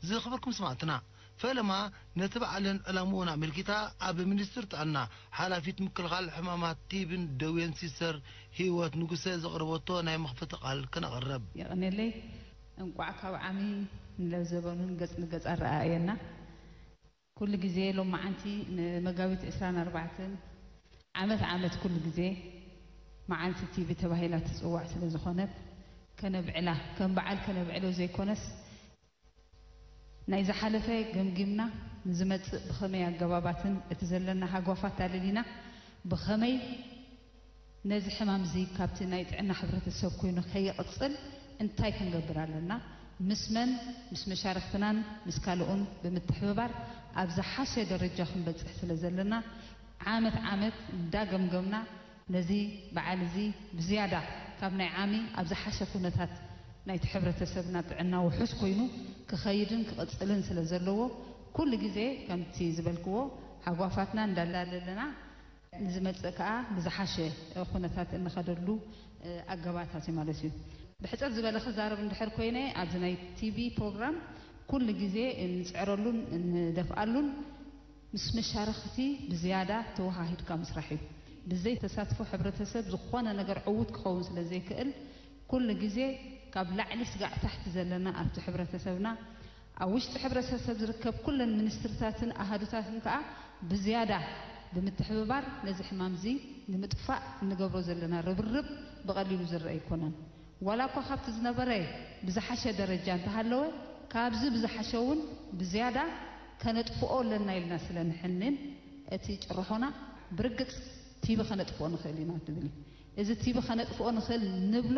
ዝኽበርኩም ስማዕትና፣ ፈለማ ነቲ በዓልን ዕላምኡን ኣመልኪታ ኣብ ሚኒስትር ጥዕና ሓላፊት ምክልኻል ሕማማት ቲብን ደዌን ሲስተር ህይወት ንጉሰ ዘቕረበቶ ናይ መኽፈቲ ቃል ክነቕርብ። የቐኔለይ። እንቋዕ ካብ ዓሚ ንለዘበኑን ገጽ ንገጽ ኣረኣእየና። ኩሉ ግዜ ሎማዓንቲ ንመጋቢት ዕስራን ኣርባዕተን ዓመት ዓመት ኩሉ ግዜ መዓልቲ ቲቢ ተባሂላ ትጽዋዕ ስለ ዝኾነት ከነብዕላ ከም በዓል ከነብዕሎ ዘይኮነስ ናይ ዝሓለፈ ገምጊምና ንዝመጽእ ብኸመይ ኣገባባትን እቲ ዘለና ሃጓፋት ኣለሊና ብኸመይ ነዚ ሕማም እዚ ካብቲ ናይ ጥዕና ሕብረተሰብ ኮይኑ ከይቕጽል እንታይ ክንገብር ኣለና? ምስ መን? ምስ መሻርኽትናን ምስ ካልኡን ብምትሕብባር ኣብ ዝሓሸ ደረጃ ክንበጽሕ ስለ ዘለና ዓመት ዓመት እንዳገምገምና ነዚ በዓል እዚ ብዝያዳ ካብ ናይ ዓሚ ኣብ ዝሓሸ ኩነታት ናይቲ ሕብረተሰብና ጥዕና ውሑስ ኮይኑ ክኸይድን ክቕጽልን ስለ ዘለዎ ኩሉ ግዜ ከምቲ ዝበልክዎ ሃጓፋትና እንዳላለለና ንዝመጽእ ከኣ ብዝሓሸ ኩነታት እንኸደሉ ኣገባታት እዩ ማለት እዩ። ብሕጽር ዝበለ ክዛረብ እንድሕር ኮይነ ኣብዚ ናይ ቲቢ ፕሮግራም ኩሉ ግዜ እንጽዕረሉን እንደፍኣሉን ምስ መሻርኽቲ ብዝያዳ ተወሃሂድካ ምስራሕ እዩ። ብዘይ ተሳትፎ ሕብረተሰብ ዝኾነ ነገር ዕዉት ክኸውን ስለ ዘይክእል ኩሉ ግዜ ካብ ላዕሊ ስጋዕ ታሕቲ ዘለና ኣብቲ ሕብረተሰብና ኣብ ውሽጢ ሕብረተሰብ ዝርከብ ኩለን ሚኒስትርታትን ኣሃዱታትን ከኣ ብዝያዳ ብምትሕብባር ነዚ ሕማም እዚ ንምጥፋእ እንገብሮ ዘለና ርብርብ ብቐሊሉ ዝረአ ኣይኮነን። ዋላ እኳ ካብቲ ዝነበረ ብዝሓሸ ደረጃ እንተሃለወ ካብዚ ብዝሓሸ እውን ብዝያዳ ከነጥፍኦ ኣለና ኢልና ስለ ንሕንን እቲ ጭርሖና ብርግጽ ቲቢ ከነጥፍኦ ንኽእል ኢና ትብል እዩ። እዚ ቲቢ ከነጥፍኦ ንኽእል ንብሎ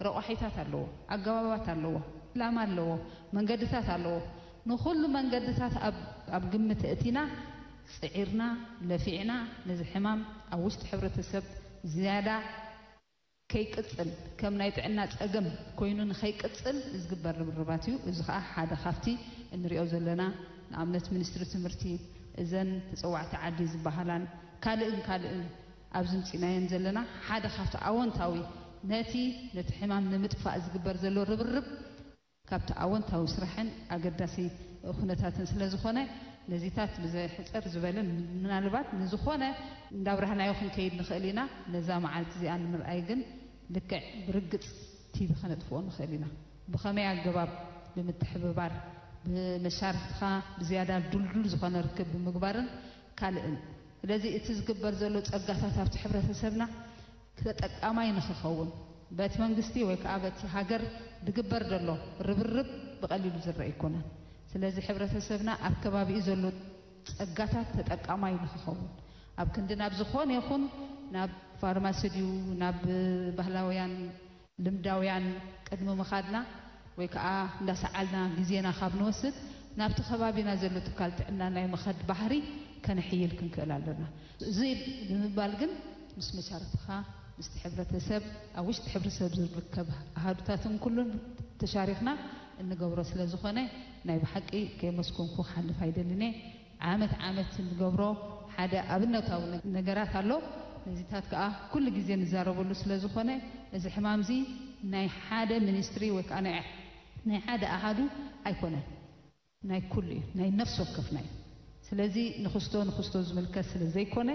ረቋሒታት ኣለዎ፣ ኣገባባት ኣለዎ፣ ዕላማ ኣለዎ፣ መንገድታት ኣለዎ። ንኹሉ መንገድታት ኣብ ኣብ ግምት እእቲና ጽዒርና ለፊዕና ነዚ ሕማም ኣብ ውሽጢ ሕብረተሰብ ዝያዳ ከይቅጽል ከም ናይ ጥዕና ጸገም ኮይኑ ንኸይቅጽል ዝግበር ርብርባት እዩ። እዚ ኸኣ ሓደ ካብቲ እንሪኦ ዘለና ንኣብነት ሚኒስትሪ ትምህርቲ እዘን ተጸዋዕቲ ዓዲ ዝበሃላን ካልእን ካልእን ኣብዚ ምጺናየን ዘለና ሓደ ካብቲ ኣወንታዊ ነቲ ነቲ ሕማም ንምጥፋእ ዝግበር ዘሎ ርብርብ ካብቲ ኣወንታዊ ስራሕን ኣገዳሲ ኩነታትን ስለ ዝኾነ ነዚታት ብዘሕጸር ዝበለ ምናልባት ንዝኾነ እንዳብራህናዮ ክንከይድ ንኽእል ኢና። ነዛ መዓልቲ እዚኣ ንምርኣይ ግን ልክዕ ብርግጽ ቲቪ ከነጥፍኦ ንኽእል ኢና። ብኸመይ ኣገባብ? ብምትሕብባር፣ ብመሻርኽትኻ ብዝያዳ ድልዱል ዝኾነ ርክብ ብምግባርን ካልእን። ስለዚ እቲ ዝግበር ዘሎ ጸጋታት ኣብቲ ሕብረተሰብና ተጠቃማይ ንኽኸውን በቲ መንግስቲ ወይ ከዓ በቲ ሃገር ዝግበር ዘሎ ርብርብ ብቐሊሉ ዝረአ ኣይኮነን። ስለዚ ሕብረተሰብና ኣብ ከባቢኡ ዘሎ ጸጋታት ተጠቃማይ ንኽኸውን ኣብ ክንዲ ናብ ዝኾነ ይኹን ናብ ፋርማሲ ድዩ ናብ ባህላውያን ልምዳውያን ቅድሚ ምኻድና ወይ ከዓ እንዳሰዓልና ግዜና ካብ ንወስድ ናብቲ ከባቢና ዘሎ ትካል ጥዕና ናይ ምኸድ ባህሪ ከነሕይል ክንክእል ኣለና። እዚ ብምባል ግን ምስ መሻርክትኻ ምስቲ ሕብረተሰብ ኣብ ውሽጢ ሕብረተሰብ ዝርከብ ኣሃዱታትን ኩሉን ተሻሪኽና እንገብሮ ስለ ዝኾነ ናይ ብሓቂ ከየመስገንኩ ክሓልፍ ኣይደልን እየ። ዓመት ዓመት እንገብሮ ሓደ ኣብነታዊ ነገራት ኣሎ። ነዚታት ከዓ ኩሉ ግዜ ንዛረበሉ ስለ ዝኾነ እዚ ሕማም እዚ ናይ ሓደ ሚኒስትሪ ወይ ከዓ ናይ ሓደ ኣሃዱ ኣይኮነን፣ ናይ ኩሉ እዩ፣ ናይ ነፍሲ ወከፍና እዩ። ስለዚ ንክስቶ ንክስቶ ዝምልከት ስለ ዘይኮነ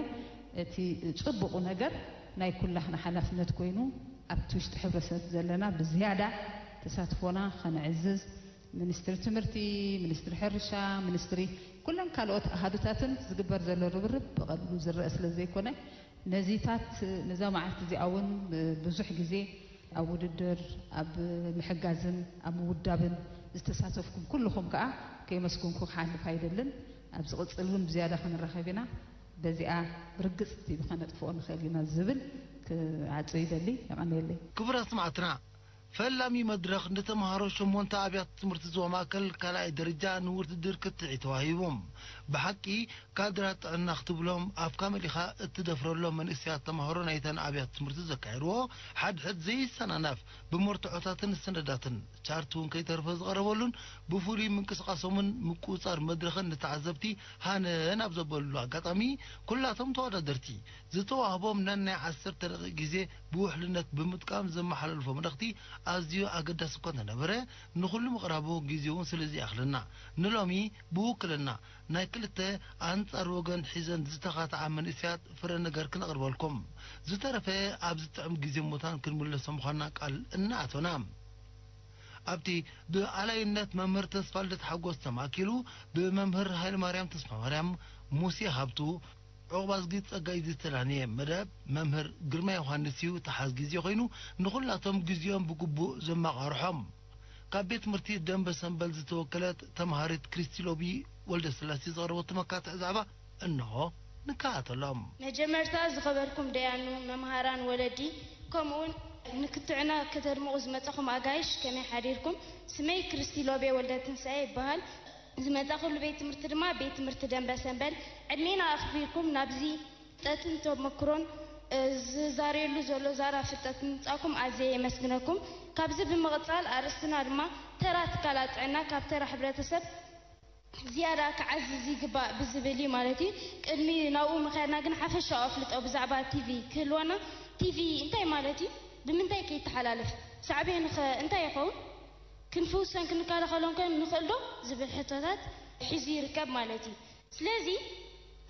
እቲ ፅቡቑ ነገር ናይ ኩላህና ሓላፍነት ኮይኑ ኣብቲ ውሽጢ ሕብረተሰብ ዘለና ብዝያዳ ተሳትፎና ከነዕዝዝ ሚኒስትሪ ትምህርቲ፣ ሚኒስትሪ ሕርሻ፣ ሚኒስትሪ ኩለን ካልኦት ኣሃዱታትን ዝግበር ዘሎ ርብርብ ብቐሊሉ ዝረአ ስለ ዘይኮነ ነዚታት ነዛ መዓልቲ እዚኣ እውን ብዙሕ ግዜ ኣብ ውድድር ኣብ ምሕጋዝን ኣብ ምውዳብን ዝተሳተፍኩም ኩልኹም ከዓ ከየመስግንኩ ክሓልፍ ኣይደልን። ኣብ ዝቕፅል እውን ብዝያዳ ክንራኸብ ኢና። በዚኣ ብርግፅ እቲ ብኸነጥፍኦ ንኽእል ኢና ዝብል ክዓጽ ይደሊ። የቐንየለይ። ክቡራት ሰማዕትና፣ ፈላሚ መድረኽ ንተምሃሮ ሸሞንተ ኣብያተ ትምህርቲ ዞባ ማእከል ካልኣይ ደረጃ ንውድድር ክትዒ ተዋሂቡ። ብሓቂ ካድራት ጥዕና ክትብሎም ኣፍካ መሊኻ እትደፍረሎም መንእሰያት ተምሃሮ ናይተን ኣብያተ ትምህርቲ ዘካየድዎ ሓድሕድ ዘይሰናነፍ ብመርትዖታትን ሰነዳትን ቻርት እውን ከይተረፈ ዝቐረበሉን ብፍሉይ ምንቅስቓሶምን ምቁጽጻር መድረኽን ንተዓዘብቲ ሃነን ኣብ ዘበሉሉ ኣጋጣሚ ኩላቶም ተወዳደርቲ ዝተዋህቦም ነናይ ዓሰርተ ደቂቕ ግዜ ብውሕልነት ብምጥቃም ዘመሓላልፎ መልእኽቲ ኣዝዩ ኣገዳሲ እኳ እንተነበረ፣ ንኹሉ ምቕራቡ ግዜኡ ስለ ዘይኣኽለና፣ ንሎሚ ብውክልና ናይ ክልተ ኣንጻር ወገን ሒዘን ዝተኻትዓ መንእሰያት ፍረ ነገር ክነቕርበልኩም፣ ዝተረፈ ኣብ ዝጥዕም ግዜ ሙታን ክንምለሶ ምዃንና ቃል እናኣቶና። ኣብቲ ብኣላይነት መምህር ተስፋልደት ሓጎስ ተማኪሉ፣ ብመምህር ሃይለማርያም ተስፋማርያም፣ ሙሴ ሃብቱ፣ ዑቕባዝጊ ጸጋይ ዝተዳነየ መደብ መምህር ግርማ ዮሃንስ እዩ ተሓዝ ግዜ ኮይኑ፣ ንኹላቶም ግዜኦም ብግቡእ ዘማቓርሖም። ካብ ቤት ትምህርቲ ደንበ ሰንበል ዝተወከለት ተምሃሪት ክሪስቲ ሎቢ ወልደስላሴ ዘቕረበቶ መካትዕ ዛዕባ እንሆ። ንከታተሎም። መጀመርታ ዝኸበርኩም ደያኑ፣ መምሃራን፣ ወለዲ፣ ከምኡውን ንክትዕና ከተድምቑ ዝመጻኹም ኣጋይሽ ከመይ ሓዲርኩም? ስመይ ክርስቲ ሎቤ ወልደ ትንሳኤ ይበሃል። ዝመጻኹሉ ቤት ትምህርቲ ድማ ቤት ትምህርቲ ደንበ ሰንበል። ዕድሜና ኣኽቢርኩም ናብዚ ፍልጠትን ተመክሮን፣ እ፣ ዝዛረየሉ ዘሎ ዛራ ፍልጠት ምምጻእኩም ኣዝየ የመስግነኩም። ካብዚ ብምቕጻል ኣርእስትና ድማ ተራ ትካላት ጥዕና ካብ ተራ ሕብረተሰብ ዝያዳ ክዓዝዝ ይግባእ ብዝብል እዩ ማለት እዩ። ቅድሚ ናብኡ ምኽያድና ግን ሓፈሻዊ ኣፍልጦ ብዛዕባ ቲቪ ክህልወና፣ ቲቪ እንታይ ማለት እዩ? ብምንታይ ከ ይተሓላለፍ? ሳዕቤኑ ኸ እንታይ ይኸውን? ክንፍውሶን ክንከላኸሎን ከ ንኽእል ዶ? ዝብል ሕቶታት ሒዙ ይርከብ ማለት እዩ። ስለዚ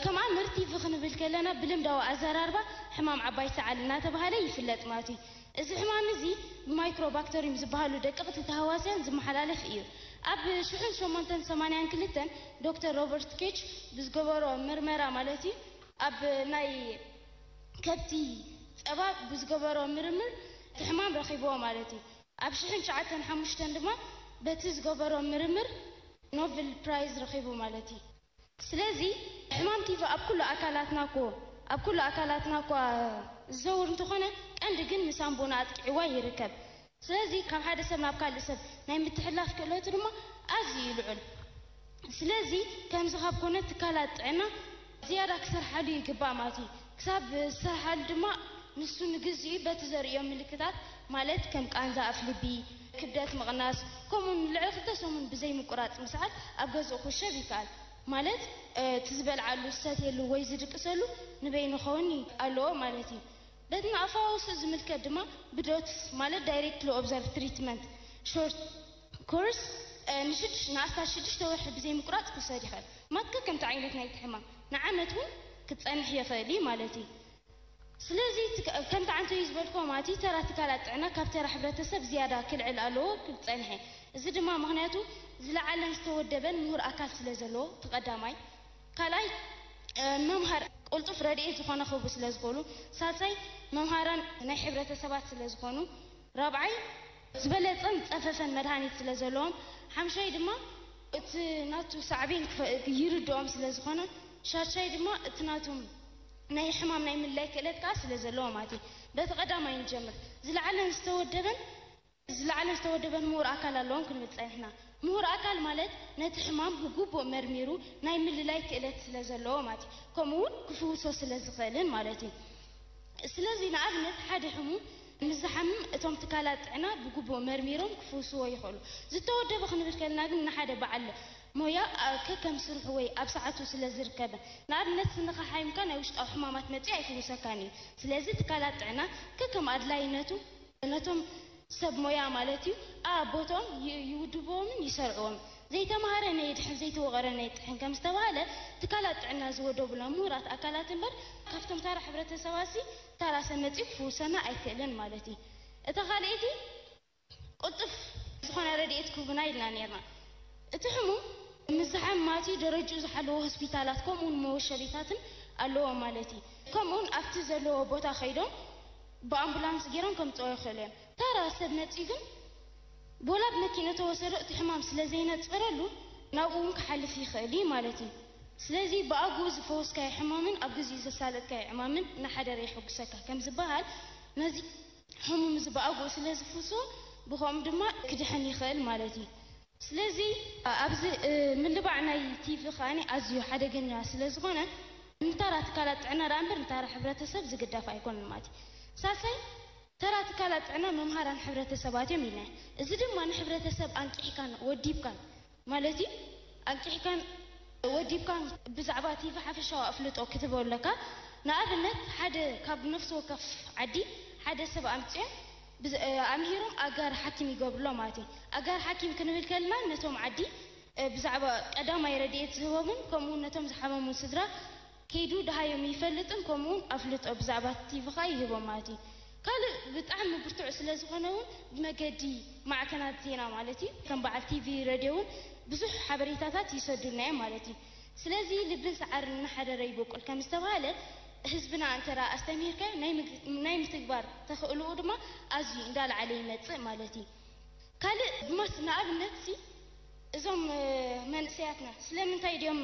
ከም ኣምር ቲቪ ክንብል ከለና ብልምዳዊ ኣዘራርባ ሕማም ዓባይ ሰዓል እናተባህለ ይፍለጥ ማለት እዩ። እዚ ሕማም እዚ ብማይክሮባክተሪዩም ዝበሃሉ ደቀቕቲ ተሃዋስያን ዝመሓላለፍ እዩ። ኣብ ሽሕን ሸሞንተን ሰማንያን ክልተን ዶክተር ሮበርት ኬች ብዝገበሮ ምርመራ ማለት እዩ፣ ኣብ ናይ ከብቲ ጸባ ብዝገበሮ ምርምር እቲ ሕማም ረኺብዎ ማለት እዩ። ኣብ ሽሕን ትሽዓተን ሓሙሽተን ድማ በቲ ዝገበሮ ምርምር ኖብል ፕራይዝ ረኺቡ ማለት እዩ። ስለዚ ሕማም ቲቪ ኣብ ኩሉ ኣካላትና እኮ፣ ኣብ ኩሉ ኣካላትና እኳ ዝዘውር እንተኾነ፣ ቀንዲ ግን ንሳምቦና ኣጥቂዕዋ ይርከብ። ስለዚ ካብ ሓደ ሰብ ናብ ካልእ ሰብ ናይ ምትሕልላፍ ክእለቱ ድማ ኣዝዩ እዩ ልዑል። ስለዚ ከምዚ ካብ ኮነ ትካላት ጥዕና ዝያዳ ክሰርሓሉ ይግባእ ማለት እዩ። ክሳብ ዝሰርሓሉ ድማ ንሱ ንግዚኡ በቲ ዘርእዮ ምልክታት፣ ማለት ከም ቃንዛ ኣፍ ልቢ፣ ክብደት ምቕናስ፣ ከምኡውን ንልዕሊ ክልተ ሰሙን ብዘይ ምቁራጽ ምስዓል ኣብ ገዝኡ ክውሸብ ይከኣል። ማለት፣ እ፣ እቲ ዝበልዓሉ፣ ዝሰትየሉ ወይ ዝድቅሰሉ ንበይኑ ክኸውን ኣለዎ ማለት እዩ። በቲ ንኣፈዋውስኡ ዝምልከት ድማ ብዶትስ፣ ማለት ዳይሬክትሊ ኦብዘርቭ ትሪትመንት ሾርት ኮርስ፣ እ፣ ንሽዱሽ-፣ ንኣስታት ሽዱሽተ ወርሒ ብዘይ ምቁራጽ ክውሰድ ይኽእል። ማትከ ከምቲ ዓይነት ናይቲ ሕማም ንዓመት እውን ክጸንሕ ይኽእል እዩ ማለት እዩ። ስለዚ ትክ-፣ ከምቲ ዓንተዩ ዝበልክዎ ማለት እዩ፣ ተራ ትካላት ጥዕና ካብ ተራ ሕብረተሰብ ዝያዳ ክልዕል ኣለዎ ክብል ጸኒሐ። እዚ ድማ ምኽንያቱ ዝለዓለን ዝተወደበን ምሁር ኣካል ስለ ዘለዎ፣ እቲ ቀዳማይ። ካልኣይ፣ እ፣ መምሃር ቅልጡፍ ረድኤት ዝኾነ ክህቡ ስለ ዝኽእሉ። ሳልሳይ፣ መምሃራን ናይ ሕብረተሰባት ስለ ዝኾኑ። ራብዓይ፣ ዝበለጸን ዝጸፈፈን መድሃኒት ስለ ዘለዎም። ሓምሻይ ድማ እቲ ናቱ ሳዕቤን ክፈ-፣ ይርድኦም ስለ ዝኾነ። ሻድሻይ ድማ እቲ ናቱ ናይ ሕማም ናይ ምልላይ ክእለት ከኣ ስለ ዘለዎ ማለት እዩ። በቲ ቀዳማይ ንጀምር። ዝለዓለን ዝተወደበን፣ ዝለዓለን ዝተወደበን ምሁር ኣካል ኣለዎም ክንብል ጸኒሕና። ምሁር ኣካል ማለት ነቲ ሕማም ብግቡእ መርሚሩ ናይ ምልላይ ክእለት ስለ ዘለዎ ማለት እዩ። ከምኡ እውን ክፍውሶ ስለ ዝኽእልን ማለት እዩ። ስለዚ ንኣብነት ሓደ ሕሙም ምስ ዝሓምም እቶም ትካላት ጥዕና ብግቡእ መርሚሮም ክፍውስዎ ይኽእሉ። ዝተወደበ ክንብል ከለና ግን ንሓደ በዓል ሞያ፣ ኣ፣ ከከም ስርሑ ወይ ኣብ ሰዓቱ ስለ ዝርከበ። ንኣብነት ስንኻ ሓሚምካ ናይ ውሽጣዊ ሕማማት መጺኡ ኣይፍውሰካን እዩ። ስለዚ ትካላት ጥዕና ከከም ኣድላይነቱ ነቶም ሰብ ሞያ ማለት እዩ ኣብ ቦትኦም ይ-፣ ይውድብዎምን ይሰርዕዎም። ዘይተማህረ ነየድሕን ዘይተወቐረ ነየጥሕን ከም ዝተባህለ ትካላት ጥዕና ዝወደቡሎም ምሁራት ኣካላት እምበር ካብቶም ታራ ሕብረተሰባሲ ታራ ሰብ መጺኡ ክፍውሰና ኣይክእልን ማለት እዩ። እታ ካልኣይቲ ቅልጡፍ ዝኾነ ረድኤት ክህቡና ኢልና ነይርና። እቲ ሕሙም ምስ ዝሓመ ማለት እዩ ደረጅኡ ዝሓለወ ሆስፒታላት ከምኡውን መወሸቢታትን ኣለዎ ማለት እዩ። ከምኡውን ኣብቲ ዘለዎ ቦታ ከይዶም ብኣምቡላንስ ገይሮም ከምፅኦ ይኽእሉ እዮም። ታራ ሰብ መፂኡ ግን ቦላ ብመኪና ተወሰዶ እቲ ሕማም ስለ ዘይነፀረሉ ናብኡ እውን ክሓልፍ ይኽእል እዩ ማለት እዩ። ስለዚ ብኣግኡ ዝፈወስካዮ ሕማምን ኣብ ግዚኡ ዘሳለጥካዮ ዕማምን እናሓደረ የሐጉሰካ ከም ዝበሃል ነዚ ሕሙም እዚ ብኣግኡ ስለ ዝፍውሶ ብኸምኡ ድማ ክድሕን ይኽእል ማለት እዩ። ስለዚ ኣብዚ፣ እ፣ ምልባዕ ናይ ቲቪ ከኣ ኣዝዩ ሓደገኛ ስለ ዝኾነ ንታራ ትካላት ጥዕና ደኣ እምበር ንታራ ሕብረተሰብ ዝግደፍ ኣይኮነን ማለት እዩ። ሳልሳይ፣ ተራ ትካላት ጥዕና መምሃራን ሕብረተሰባት እዮም ኢልና። እዚ ድማ ንሕብረተሰብ ኣንቂሕካን ወዲብካን ማለት እዩ፣ ኣንቂሕካን ወዲብካን ብዛዕባ ቲቪ ሓፈሻዊ ኣፍልጦ ክትህቦ ኣለካ። ንኣብነት ሓደ ካብ ነፍሲ ወከፍ ዓዲ ሓደ ሰብ ኣምጺኦም ኣምሂሮም ኣጋር ሓኪም ይገብርሎም ማለት እዩ። ኣጋር ሓኪም ክንብል ከለና ነቶም ዓዲ ብዛዕባ ቀዳማይ ረድኤት ዝህቦምን ከምኡ እውን ነቶም ዝሓመሙ ስድራ ከይዱ ደሃዮም ይፈልጥን ከምኡ እውን ኣፍልጦ ብዛዕባ ቲቪ ከዓ ይህቦም ማለት እዩ። ካልእ ብጣዕሚ ብርቱዕ ስለ ዝኾነ እውን ብመገዲ ማዕከናት ዜና ማለት እዩ ከም በዓል ቲቪ ረድዮ እውን ብዙሕ ሓበሬታታት ይሰዱልና እዮም ማለት እዩ። ስለዚ ልብን ሰዓርን እናሓደረ ይበቁል ከም ዝተባሃለ ህዝብና እንተ ኣስተምሂርካዮ ናይ ምትግባር ተኽእልኡ ድማ ኣዝዩ እንዳለዓለ ይመፅእ ማለት እዩ። ካልእ ድማ ንኣብነት ሲ እዞም መንእሰያትና ስለምንታይ ድዮም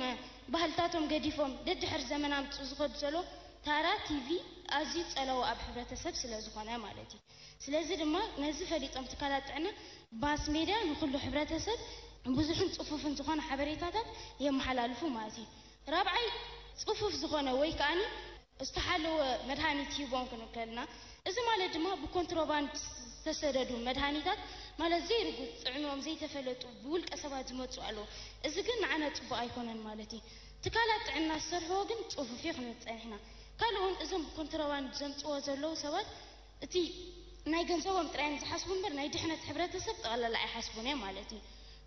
ባህልታቶም ገዲፎም ደድሕር ዘመን ኣምፅኡ ዝኸዱ ዘሎ ታራ ቲቪ ኣዝዩ ፀለዎ ኣብ ሕብረተሰብ ስለ ዝኾነ ማለት እዩ። ስለዚ ድማ ነዚ ፈሊጦም ትካላት ጥዕና ማስ ሜድያ ንኩሉ ሕብረተሰብ ብዙሕን ፅፉፍን ዝኾነ ሓበሬታታት የመሓላልፉ ማለት እዩ። ራብዓይ ፅፉፍ ዝኾነ ወይ ከዓኒ ዝተሓለወ መድሃኒት ሂቦም ክንከልና እዚ ማለት ድማ ብኮንትሮባንድ ዝተሰደዱ መድሃኒታት ማለት ዘይርጉፅ ጥዕኖም ዘይተፈለጡ ብውልቀ ሰባት ዝመፁ ኣለዉ። እዚ ግን ንዓና ፅቡቅ ኣይኮነን ማለት እዩ። ትካላት ጥዕና ዝሰርሕዎ ግን ፅፉፍ እዩ ክንብል ፀኒሕና። ካልእ እውን እዞም ብኮንትሮባንድ ዘምፅዎ ዘለዉ ሰባት እቲ ናይ ገንዘቦም ጥራይ ዝሓስቡ እምበር ናይ ድሕነት ሕብረተሰብ ጠቕላላ ኣይሓስቡን እዮም ማለት እዩ።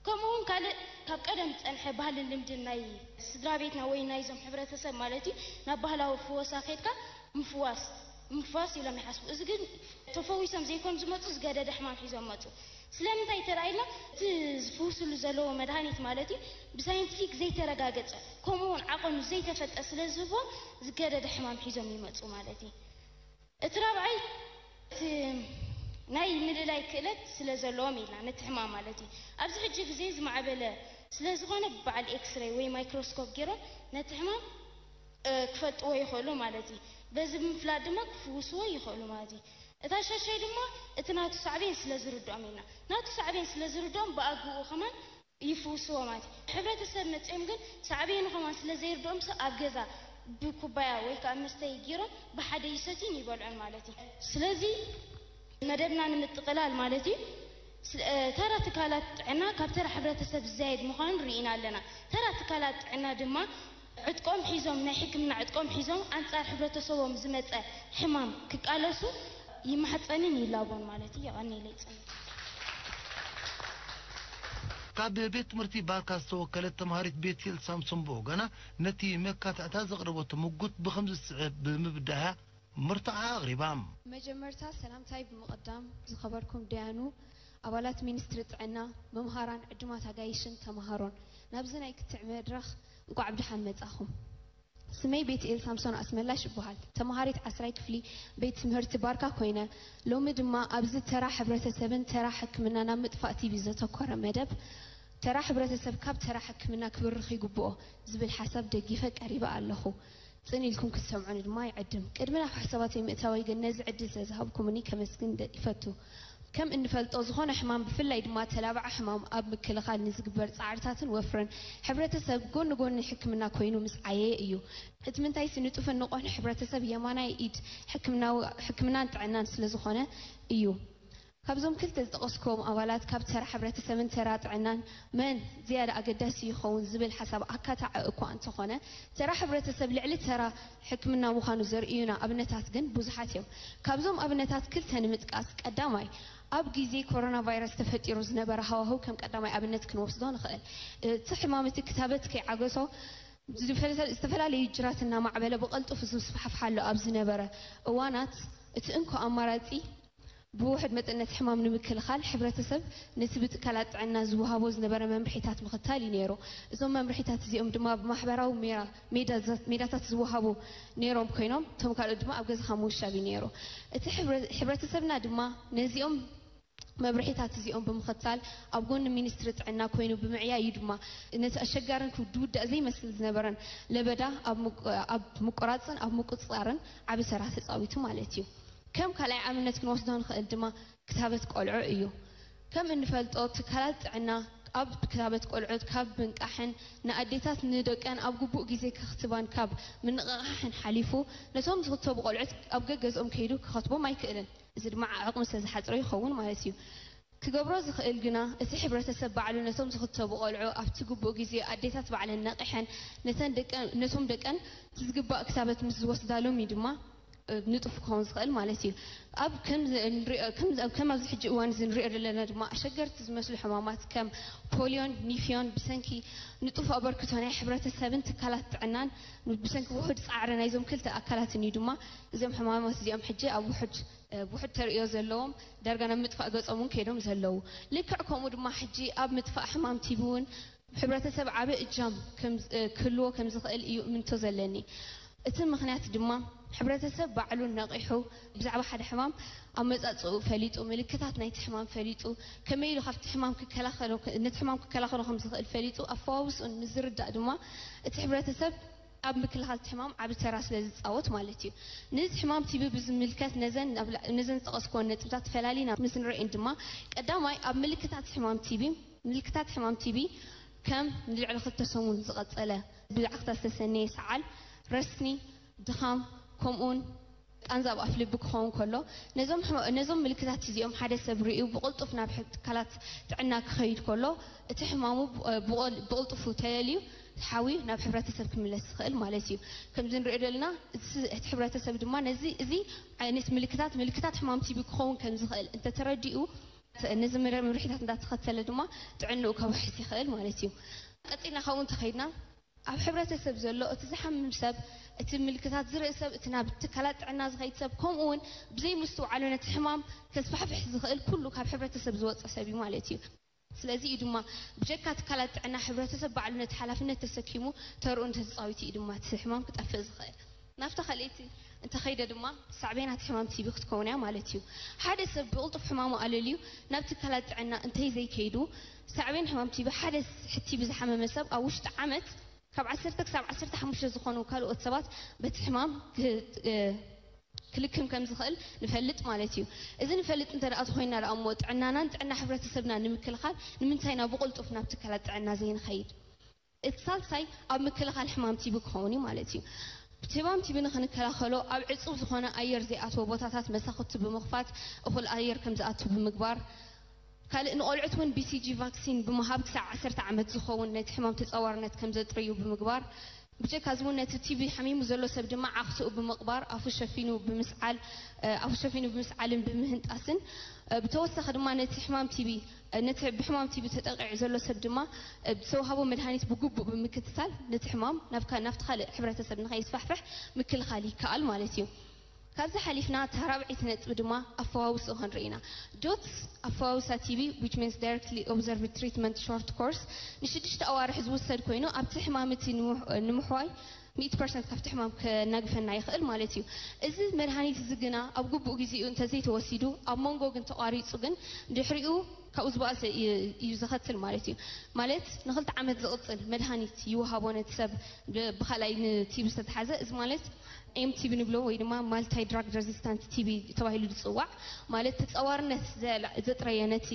ከምኡ እውን ካልእ ካብ ቀደም ዝፀንሐ ባህልን ልምድን ናይ ስድራ ቤትና ወይ ናይዞም ሕብረተሰብ ማለት እዩ ናብ ባህላዊ ፍወሳ ከድካ ምፍዋስ ምፍዋስ ኢሎም ይሓስቡ። እዚ ግን ተፈዊሶም ዘይኮኑ ዝመፁ ዝገደደ ሕማም ሒዞም መፁ። ስለምንታይ ተራኢልና እቲ ዝፍውስሉ ዘለዎ መድሃኒት ማለት እዩ ብሳይንቲፊክ ዘይተረጋገፀ ከምኡ እውን ዓቐኑ ዘይተፈልጠ ስለ ዝህቦም ዝገደደ ሕማም ሒዞም ይመፁ ማለት እዩ። እቲ ራብዓይ እቲ ናይ ምልላይ ክእለት ስለ ዘለዎም ኢልና ነቲ ሕማም ማለት እዩ። ኣብዚ ሕጂ ግዜ ዝማዕበለ ስለ ዝኾነ ብበዓል ኤክስሬይ ወይ ማይክሮስኮፕ ገይሮም ነቲ ሕማም ክፈልጥዎ ይኽእሉ ማለት እዩ። በዚ ብምፍላጥ ድማ ክፍውስዎ ይኽእሉ ማለት እዩ። እታ ሻሻይ ድማ እቲ ናቱ ሳዕቤን ስለ ዝርድኦም ኢልና ናቱ ሳዕቤን ስለ ዝርድኦም ብኣግኡ ከማን ይፍውስዎ ማለት እዩ። ሕብረተሰብ መፅኦም ግን ሳዕቤኑ ከማን ስለ ዘይርድኦም ሰብ ኣብ ገዛ ብኩባያ ወይ ከዓ መስተ ይጊሮም ብሓደ ይሰትዩን ይበልዑን ማለት እዩ። ስለዚ መደብና ንምጥቕላል ማለት እዩ ተራ ትካላት ጥዕና ካብ ተራ ሕብረተሰብ ዝዛየድ ምዃኑ ርኢና ኣለና። ተራ ትካላት ጥዕና ድማ ዕጥቆም ሒዞም ናይ ሕክምና ዕጥቆም ሒዞም ኣንፃር ሕብረተሰቦም ዝመፀ ሕማም ክቃለሱ ይማሕፀንን ይላቦን ማለት እዩ። የቐኒለይ ፅን ካብ ቤት ትምህርቲ ባርካ ዝተወከለት ተምሃሪት ቤትኤል ሳምሶን ብወገና ነቲ መካትዕታ ዘቕረበቶ ምጉት ብኸምዚ ዝስዕብ ብምብዳሃ ምርትዓ ኣቕሪባ። መጀመርታ ሰላምታይ ብምቕዳም ዝኸበርኩም ደያኑ ኣባላት ሚኒስትሪ ጥዕና፣ መምሃራን፣ ዕዱማት ኣጋይሽን ተምሃሮን ናብዚ ናይ ክትዕ መድረኽ እንቋዕ ብደሓን መጻኹም። ስመይ ቤትኤል ሳምሶን ኣስመላሽ እበሃል። ተምሃሪት ዓስራይ ክፍሊ ቤት ትምህርቲ ባርካ ኮይነ፣ ሎሚ ድማ ኣብዚ ተራ ሕብረተሰብን ተራ ሕክምናን ኣብ ምጥፋእ ቲቪ ዘተኮረ መደብ፣ ተራ ሕብረተሰብ ካብ ተራ ሕክምና ክብርኽ ይግብኦ ዝብል ሓሳብ ደጊፈ ቀሪበ ኣለኹ። ጽን ኢልኩም ክትሰምዑኒ ድማ ይዕድም። ቅድሚ ናብ ሓሳባተይ ምእታወይ ግን ነዚ ዕድል ስለ ዝሃብኩምኒ ከመስግን ይፈቱ። ከም እንፈልጦ ዝኾነ ሕማም ብፍላይ ድማ ተላባዒ ሕማም ኣብ ምክልኻል ንዝግበር ጻዕርታትን ወፍርን ሕብረተሰብ ጎኒ ጎኒ ሕክምና ኮይኑ ምስ ዓየየ እዩ። እቲ ምንታይሲ ንጡፍን ንቑሕን ሕብረተሰብ የማናይ ኢድ ሕክምናን ጥዕናን ስለ ዝኾነ እዩ። ካብዞም ክልተ ዝጠቐስክዎም ኣባላት ካብ ተራ ሕብረተሰብን ተራ ጥዕናን መን ዝያዳ ኣገዳሲ ይኸውን ዝብል ሓሳብ ኣካታዒ እኳ እንተኾነ፣ ተራ ሕብረተሰብ ልዕሊ ተራ ሕክምና ምዃኑ ዘርእዩና ኣብነታት ግን ብዙሓት እዮም። ካብዞም ኣብነታት ክልተ ንምጥቃስ፣ ቀዳማይ፣ ኣብ ግዜ ኮሮና ቫይረስ ተፈጢሩ ዝነበረ ሃዋህው ከም ቀዳማይ ኣብነት ክንወስዶ ንኽእል። እቲ ሕማም እቲ ክታበት ከይዓገቶ ዝተፈላለዩ ጅራት እናማዕበለ ብቐልጡፍ ዝስፋሕፍሓሉ ኣብ ዝነበረ እዋናት፣ እቲ እንኮ ኣማራጺ ብውሕድ መጠን ነቲ ሕማም ንምክልኻል ሕብረተሰብ ነቲ ብትካላት ጥዕና ዝወሃቦ ዝነበረ መምርሒታት ምኽታል እዩ ነይሩ። እዞም መምርሒታት እዚኦም ድማ ብማሕበራዊ ሜዳታት ዝወሃቡ ነይሮም ኮይኖም እቶም ካልኦት ድማ ኣብ ገዛኻ ምውሻብ እዩ ነይሩ። እቲ ሕብረተሰብና ድማ ነዚኦም መምርሒታት እዚኦም ብምኽታል ኣብ ጎኒ ሚኒስትሪ ጥዕና ኮይኑ ብምዕያይ እዩ ድማ ነቲ ኣሸጋርን ክውዳእ ዘይመስል ዝነበረን ለበዳ ኣብ ምቁራፅን ኣብ ምቁፅፃርን ዓቢ ተራ ተፃዊቱ ማለት እዩ። ከም ካልኣይ ኣብነት ክንወስዶ ንኽእል ድማ ክታበት ቆልዑ እዩ። ከም እንፈልጦ ትካላት ጥዕና ኣብ ክታበት ቆልዑ ካብ ምንቃሕን ንኣዴታት ንደቀን ኣብ ግቡእ ግዜ ከኽትባን ካብ ምንቕቓሕን ሓሊፉ ነቶም ዝኽተቡ ቆልዑት ኣብ ገገዝኦም ከይዱ ክኸትቦም ኣይክእልን። እዚ ድማ ዓቕሚ ስለዝሓፅሮ ይኸውን ማለት እዩ። ክገብሮ ዝኽእል ግና እቲ ሕብረተሰብ ባዕሉ ነቶም ዝኽተቡ ቆልዑ ኣብቲ ግቡእ ግዜ ኣዴታት ባዕለን ነቒሐን ነቶም ደቀን ዝግባእ ክታበት ምስ ዝወስዳሎም እዩ ድማ ንጡፍ ክኸውን ዝኽእል ማለት እዩ። ኣብ ከም ዝ- ንሪኦ- ከም ዝ- ከም ኣብዚ ሕጂ እዋን እዚ ንሪኦ ዘለና ድማ ኣሸገርቲ ዝመስሉ ሕማማት ከም ፖሊዮን ኒፊዮን ብሰንኪ ንጡፍ ኣበርክቶ ናይ ሕብረተሰብን ትካላት ጥዕናን ብሰንኪ ውሑድ ፃዕሪ ናይዞም ክልተ ኣካላትን እዩ ድማ እዞም ሕማማት እዚኦም ሕጂ ኣብ ውሑድ ውሑድ ተርእዮ ዘለዎም ዳርጋ ናብ ምጥፋእ ገጾም እውን ከይዶም ዘለዉ። ልክዕ ከምኡ ድማ ሕጂ ኣብ ምጥፋእ ሕማም ቲቢ እውን ሕብረተሰብ ዓቢ እጃም ክህልዎ ከም ዝኽእል እዩ እምንቶ ዘለኒ። እቲ ምኽንያት ድማ ሕብረተሰብ ባዕሉ ነቒሑ ብዛዕባ ሓደ ሕማም ኣመጻጽኡ ፈሊጡ፣ ምልክታት ናይቲ ሕማም ፈሊጡ፣ ከመይ ኢሉ ካብቲ ሕማም ክከላኸሎ ነቲ ሕማም ክከላኸሎ ከም ዝኽእል ፈሊጡ ኣፈዋውስኡን ምስ ዝርዳእ ድማ እቲ ሕብረተሰብ ኣብ ምክልኻል እቲ ሕማም ዓቢ ተራ ስለ ዝጻወት ማለት እዩ። ነዚ ሕማም ቲቢ ብዝምልከት ነዘን ኣብ ላ- ነዘን ዝጠቐስኩወን ነጥብታት ፈላሊና ምስ ንርእየን ድማ ቀዳማይ ኣብ ምልክታት ሕማም ቲቢ ምልክታት ሕማም ቲቢ ከም ንልዕሊ ክልተ ሰሙን ዝቐጸለ ብዓኽታ ዝተሰነየ ሰዓል፣ ረስኒ፣ ድኻም፣ ከምኡውን ቃንዛ ኣብ ኣፍልቢ ክኸውን ከሎ፣ ነዞም ሕማ- ነዞም ምልክታት እዚኦም ሓደ ሰብ ርእዩ ብቕልጡፍ ናብ ሕ- ትካላት ጥዕና ክኸይድ ከሎ፣ እቲ ሕማሙ ብ- ብቕል- ብቕልጡፉ ተለልዩ ሓዊ ናብ ሕብረተሰብ ክምለስ ዝኽእል ማለት እዩ። ከምዚ ንሪኦ ዘለና እቲ ስ- እቲ ሕብረተሰብ ድማ ነዚ እዚ ዓይነት ምልክታት ምልክታት ሕማም ቲቢ ክኸውን ከም ዝኽእል እንተተረዲኡ ነዚ መምርሒታት እንዳተኸተለ ድማ ጥዕንኡ ከውሕስ ይኽእል ማለት እዩ። ቀፂልና ካብኡ እንተኸይድና ኣብ ሕብረተሰብ ዘሎ እቲ ዝሓምም ሰብ እቲ ምልክታት ዝርኢ ሰብ እቲ ናብ ትካላት ጥዕና ዝኸይድ ሰብ ከምኡ እውን ብዘይ ምስትውዓሉ ነቲ ሕማም ከስፋሕፍሕ ዝኽእል ኩሉ ካብ ሕብረተሰብ ዝወፀ ሰብ እዩ ማለት እዩ። ስለዚ እዩ ድማ ብጀካ ትካላት ጥዕና ሕብረተሰብ ባዕሉ ነቲ ሓላፍነት ተሰኪሙ ተርኡ እንተተፃዊቱ እዩ ድማ እቲ ሕማም ክጠፍእ ዝኽእል። ናብታ ካልኣይቲ እንተኸይደ ድማ ሳዕቤናት ሕማም ቲቢ ክትከውን እያ ማለት እዩ። ሓደ ሰብ ብቕልጡፍ ሕማሙ ኣለልዩ ናብ ትካላት ጥዕና እንተይ ዘይከይዱ ሳዕቤን ሕማም ቲቢ ሓደ ቲቢ ዝሓመመ ሰብ ኣብ ውሽጢ ዓመት ካብ ዓሰርተ ክሳብ ዓሰርተ ሓሙሽተ ዝኾኑ ካልኦት ሰባት በቲ ሕማም ክልክም ከም ዝኽእል ንፈልጥ ማለት እዩ። እዚ ንፈልጥ እንተ ደኣ ተኾይና ደኣ እሞ ጥዕናናን ጥዕና ሕብረተሰብና ንምክልኻል ንምንታይ ኢና ብቕልጡፍ ናብ ትካላት ጥዕና ዘይንኸይድ? እቲ ሳልሳይ ኣብ ምክልኻል ሕማም ቲቢ ክኸውን እዩ ማለት እዩ። ሕማም ቲቢ ንክንከላኸሎ ኣብ ዕፁብ ዝኾነ ኣየር ዘይኣትዎ ቦታታት መሳኹቲ ብምኽፋት እኹል ኣየር ከም ዝኣቱ ብምግባር፣ ካልእ ንቆልዑት እውን ቢሲጂ ቫክሲን ብምሃብ ክሳዕ ዓሰርተ ዓመት ዝኸውን ነቲ ሕማም ተፃዋርነት ከም ዘጥርዩ ብምግባር፣ ብጀካ እዚ እውን ነቲ ቲቢ ሓሚሙ ዘሎ ሰብ ድማ ዓኽትኡ ብምቕባር ኣፉ ሸፊኑ ብምስዓል ኣፉ ሸፊኑ ብምስዓልን ብምህንጣስን ብተወሳኺ ድማ ነቲ ሕማም ቲቢ ነቲ ብሕማም ቲቢ ተጠቂዑ ዘሎ ሰብ ድማ ዝተዋህቦ መድሃኒት ብግቡእ ብምክትታል ነቲ ሕማም ናብቲ ካልእ ሕብረተሰብ ንኸይስፋሕፍሕ ምክልኻል ይከኣል ማለት እዩ። ካብዚ ሓሊፍና እታ ራብዐይቲ ነጥቢ ድማ ኣፈዋውስኡ ክንርኢ ኢና። ዶትስ ኣፈዋውሳ ቲቢ which means directly observed treatment short course ንሽዱሽተ ኣዋርሕ ዝውሰድ ኮይኑ ኣብቲ ሕማም እቲ ንምሕዋይ ሚእቲ ፐርሰንት ካብቲ ሕማም ከናግፈና ይኽእል ማለት እዩ። እዚ መድሃኒት እዚ ግና ኣብ ግቡእ ግዜኡ እንተዘይተወሲዱ ኣብ መንጎ ግን ተቋሪፁ ግን ድሕሪኡ ካብኡ ዝበኣሰ እዩ ዘኸትል ማለት እዩ። ማለት ንክልተ ዓመት ዝቕፅል መድሃኒት ይወሃቦ ነቲ ሰብ ብካልኣይ ንቲቢ ዝተተሓዘ እዚ ማለት ኤምቲቢ ንብሎ ወይ ድማ ማልታይ ድራግ ረዚስታንት ቲቢ ተባሂሉ ዝፅዋዕ ማለት ተፃዋርነት ዘጥረየ ነቲ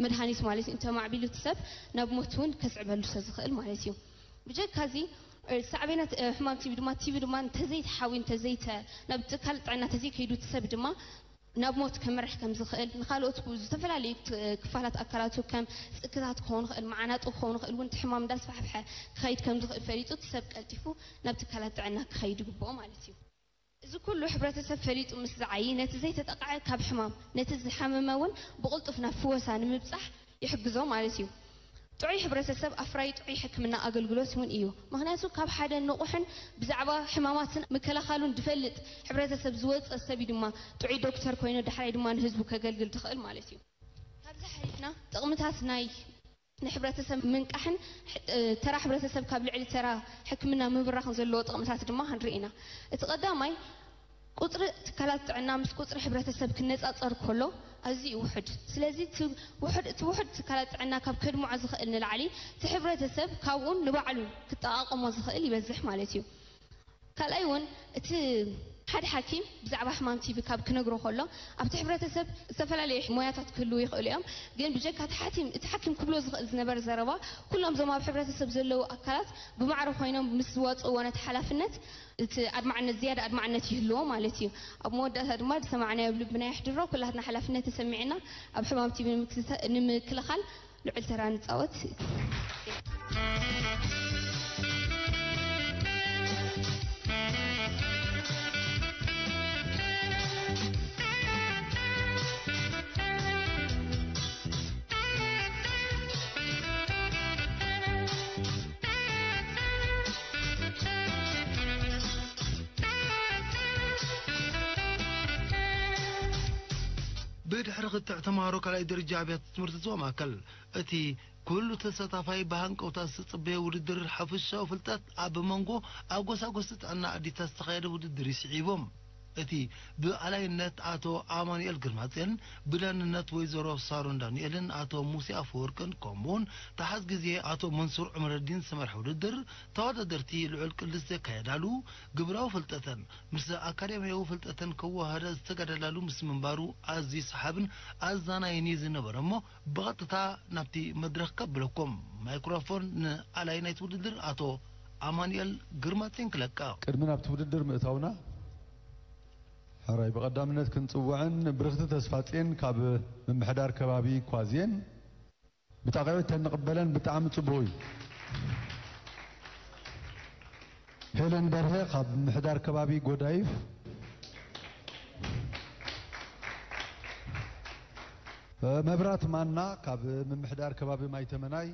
መድሃኒት ማለት እዩ እንተማዕቢሉ እቲ ሰብ ናብ ሞት እውን ከስዕበሉ ዝኽእል ማለት እዩ። ብጀካ እዚ ሳዕቤናት ሕማም ቲቢ ድማ ቲቢ ድማ እንተዘይተሓዊ እንተዘይተ ናብ ትካል ጥዕና እንተዘይከይዱ እቲ ሰብ ድማ ናብ ሞት ከምርሕ ከም ዝኽእል ንካልኦት ዝተፈላለዩ ክፋላት ኣካላቱ ከም ፅክታት ክኸውን ይኽእል መዓናጡ ክኸውን ይኽእል እውን እቲ ሕማም እንዳስፋሕፍሐ ክኸይድ ከም ዝኽእል ፈሊጡ እቲ ሰብ ቀልጢፉ ናብ ትካላት ጥዕና ክኸይድ ይግብኦ ማለት እዩ። እዚ ኩሉ ሕብረተሰብ ፈሊጡ ምስ ዝዓዪ ነቲ ዘይተጠቕዐ ካብ ሕማም ነቲ ዝሓመመ እውን ብቕልጡፍ ናብ ፍወሳ ንምብፃሕ ይሕግዞ ማለት እዩ። ጥዑይ ሕብረተሰብ ኣፍራዪ ጥዑይ ሕክምና ኣገልግሎት እውን እዩ። ምኽንያቱ ካብ ሓደ ንቑሕን ብዛዕባ ሕማማትን ምክልኻሉን ዝፈልጥ ሕብረተሰብ ዝወፀ ሰብ እዩ ድማ ጥዑይ ዶክተር ኮይኑ ዳሕራይ ድማ ንህዝቡ ከገልግል ዝኽእል ማለት እዩ። ካብዚ ሓሊፍና ጥቕምታት ናይ ንሕብረተሰብ ምንቃሕን ተራ ሕብረተሰብ ካብ ልዕሊ ተራ ሕክምና ምብራኽን ዘለዎ ጥቕምታት ድማ ክንርኢ ኢና። እቲ ቀዳማይ ቁፅሪ ትካላት ጥዕና ምስ ቁፅሪ ሕብረተሰብ ክነፃፀር ከሎ ኣዝዩ ውሑድ። ስለዚ እቲ ውሑድ እቲ ውሑድ ትካላት ጥዕና ካብ ከድምዖ ዝኽእል ንላዕሊ እቲ ሕብረተሰብ ካብኡን ንባዕሉ ክጠቓቐሞ ዝኽእል ይበዝሕ ማለት እዩ። ካልኣይ እውን እቲ ሓደ ሓኪም ብዛዕባ ሕማም ቲቪ ካብ ክነግሮ ከሎ ኣብቲ ሕብረተሰብ ዝተፈላለዩ ሞያታት ክህልዉ ይኽእሉ እዮም። ግን ብጀካ እቲ ሓኪም እቲ ሓኪም ክብሎ ዝኽእል ዝነበረ ዘረባ ኩሎም እዞም ኣብ ሕብረተሰብ ዘለዉ ኣካላት ብማዕረ ኮይኖም ምስ ዝዋፅእዎ ነቲ ሓላፍነት እቲ ኣድማዕነት ዝያዳ ኣድማዕነት ይህልዎ ማለት እዩ። ኣብ መወዳእታ ድማ ዝሰማዕናዮ ኣብ ልብና የሕድሮ። ኩላትና ሓላፍነት ተሰሚዕና ኣብ ሕማም ቲቪ ንምክልኻል ልዑል ተራ ንፃወት። ብድሕሪ ክትዕ ተምሃሮ ካልኣይ ደረጃ ኣብያተ ትምህርቲ ዞባ ማእከል፣ እቲ ኩሉ ተሳታፋይ ብሃንቀውታ ዝተጸበየ ውድድር ሓፈሻዊ ፍልጠት ኣብ መንጎ ኣጎሳጎስቲ ጥዕና ኣዴታት ዝተኻየደ ውድድር እዩ ስዒቦም። እቲ ብኣላይነት ኣቶ ኣማኑኤል ግርማጽዮን፣ ብዳንነት ወይዘሮ ሳሮን ዳንኤልን ኣቶ ሙሴ ኣፈወርቅን፣ ከምኡውን ተሓዝ ግዜ ኣቶ መንሱር ዑመረዲን ዝተመርሐ ውድድር፣ ተወዳደርቲ ልዑል ቅልስ ዘካየዳሉ፣ ግብራዊ ፍልጠተን ምስ ኣካዳሚያዊ ፍልጠተን ከወሃዳ ዝተጋደላሉ ምስ ምንባሩ ኣዝዩ ሰሓብን ኣዛናይን እዩ ዝነበረ እሞ፣ ብቐጥታ ናብቲ መድረኽ ከብለኩም። ማይክሮፎን ንኣላይ ናይቲ ውድድር ኣቶ ኣማኑኤል ግርማጽዮን ክለቅቕ። ቅድሚ ናብቲ ውድድር ምእታውና፣ ሕራይ ብቐዳምነት ክንጽውዐን ብርኽቲ ተስፋጽዮን ካብ ምምሕዳር ከባቢ ኳዝየን ብጣቕዒት ተንቕበለን ብጣዕሚ ጽቡቕ እዩ። ሄለን በርሀ ካብ ምምሕዳር ከባቢ ጎዳይፍ፣ መብራት ማና ካብ ምምሕዳር ከባቢ ማይተመናይ፣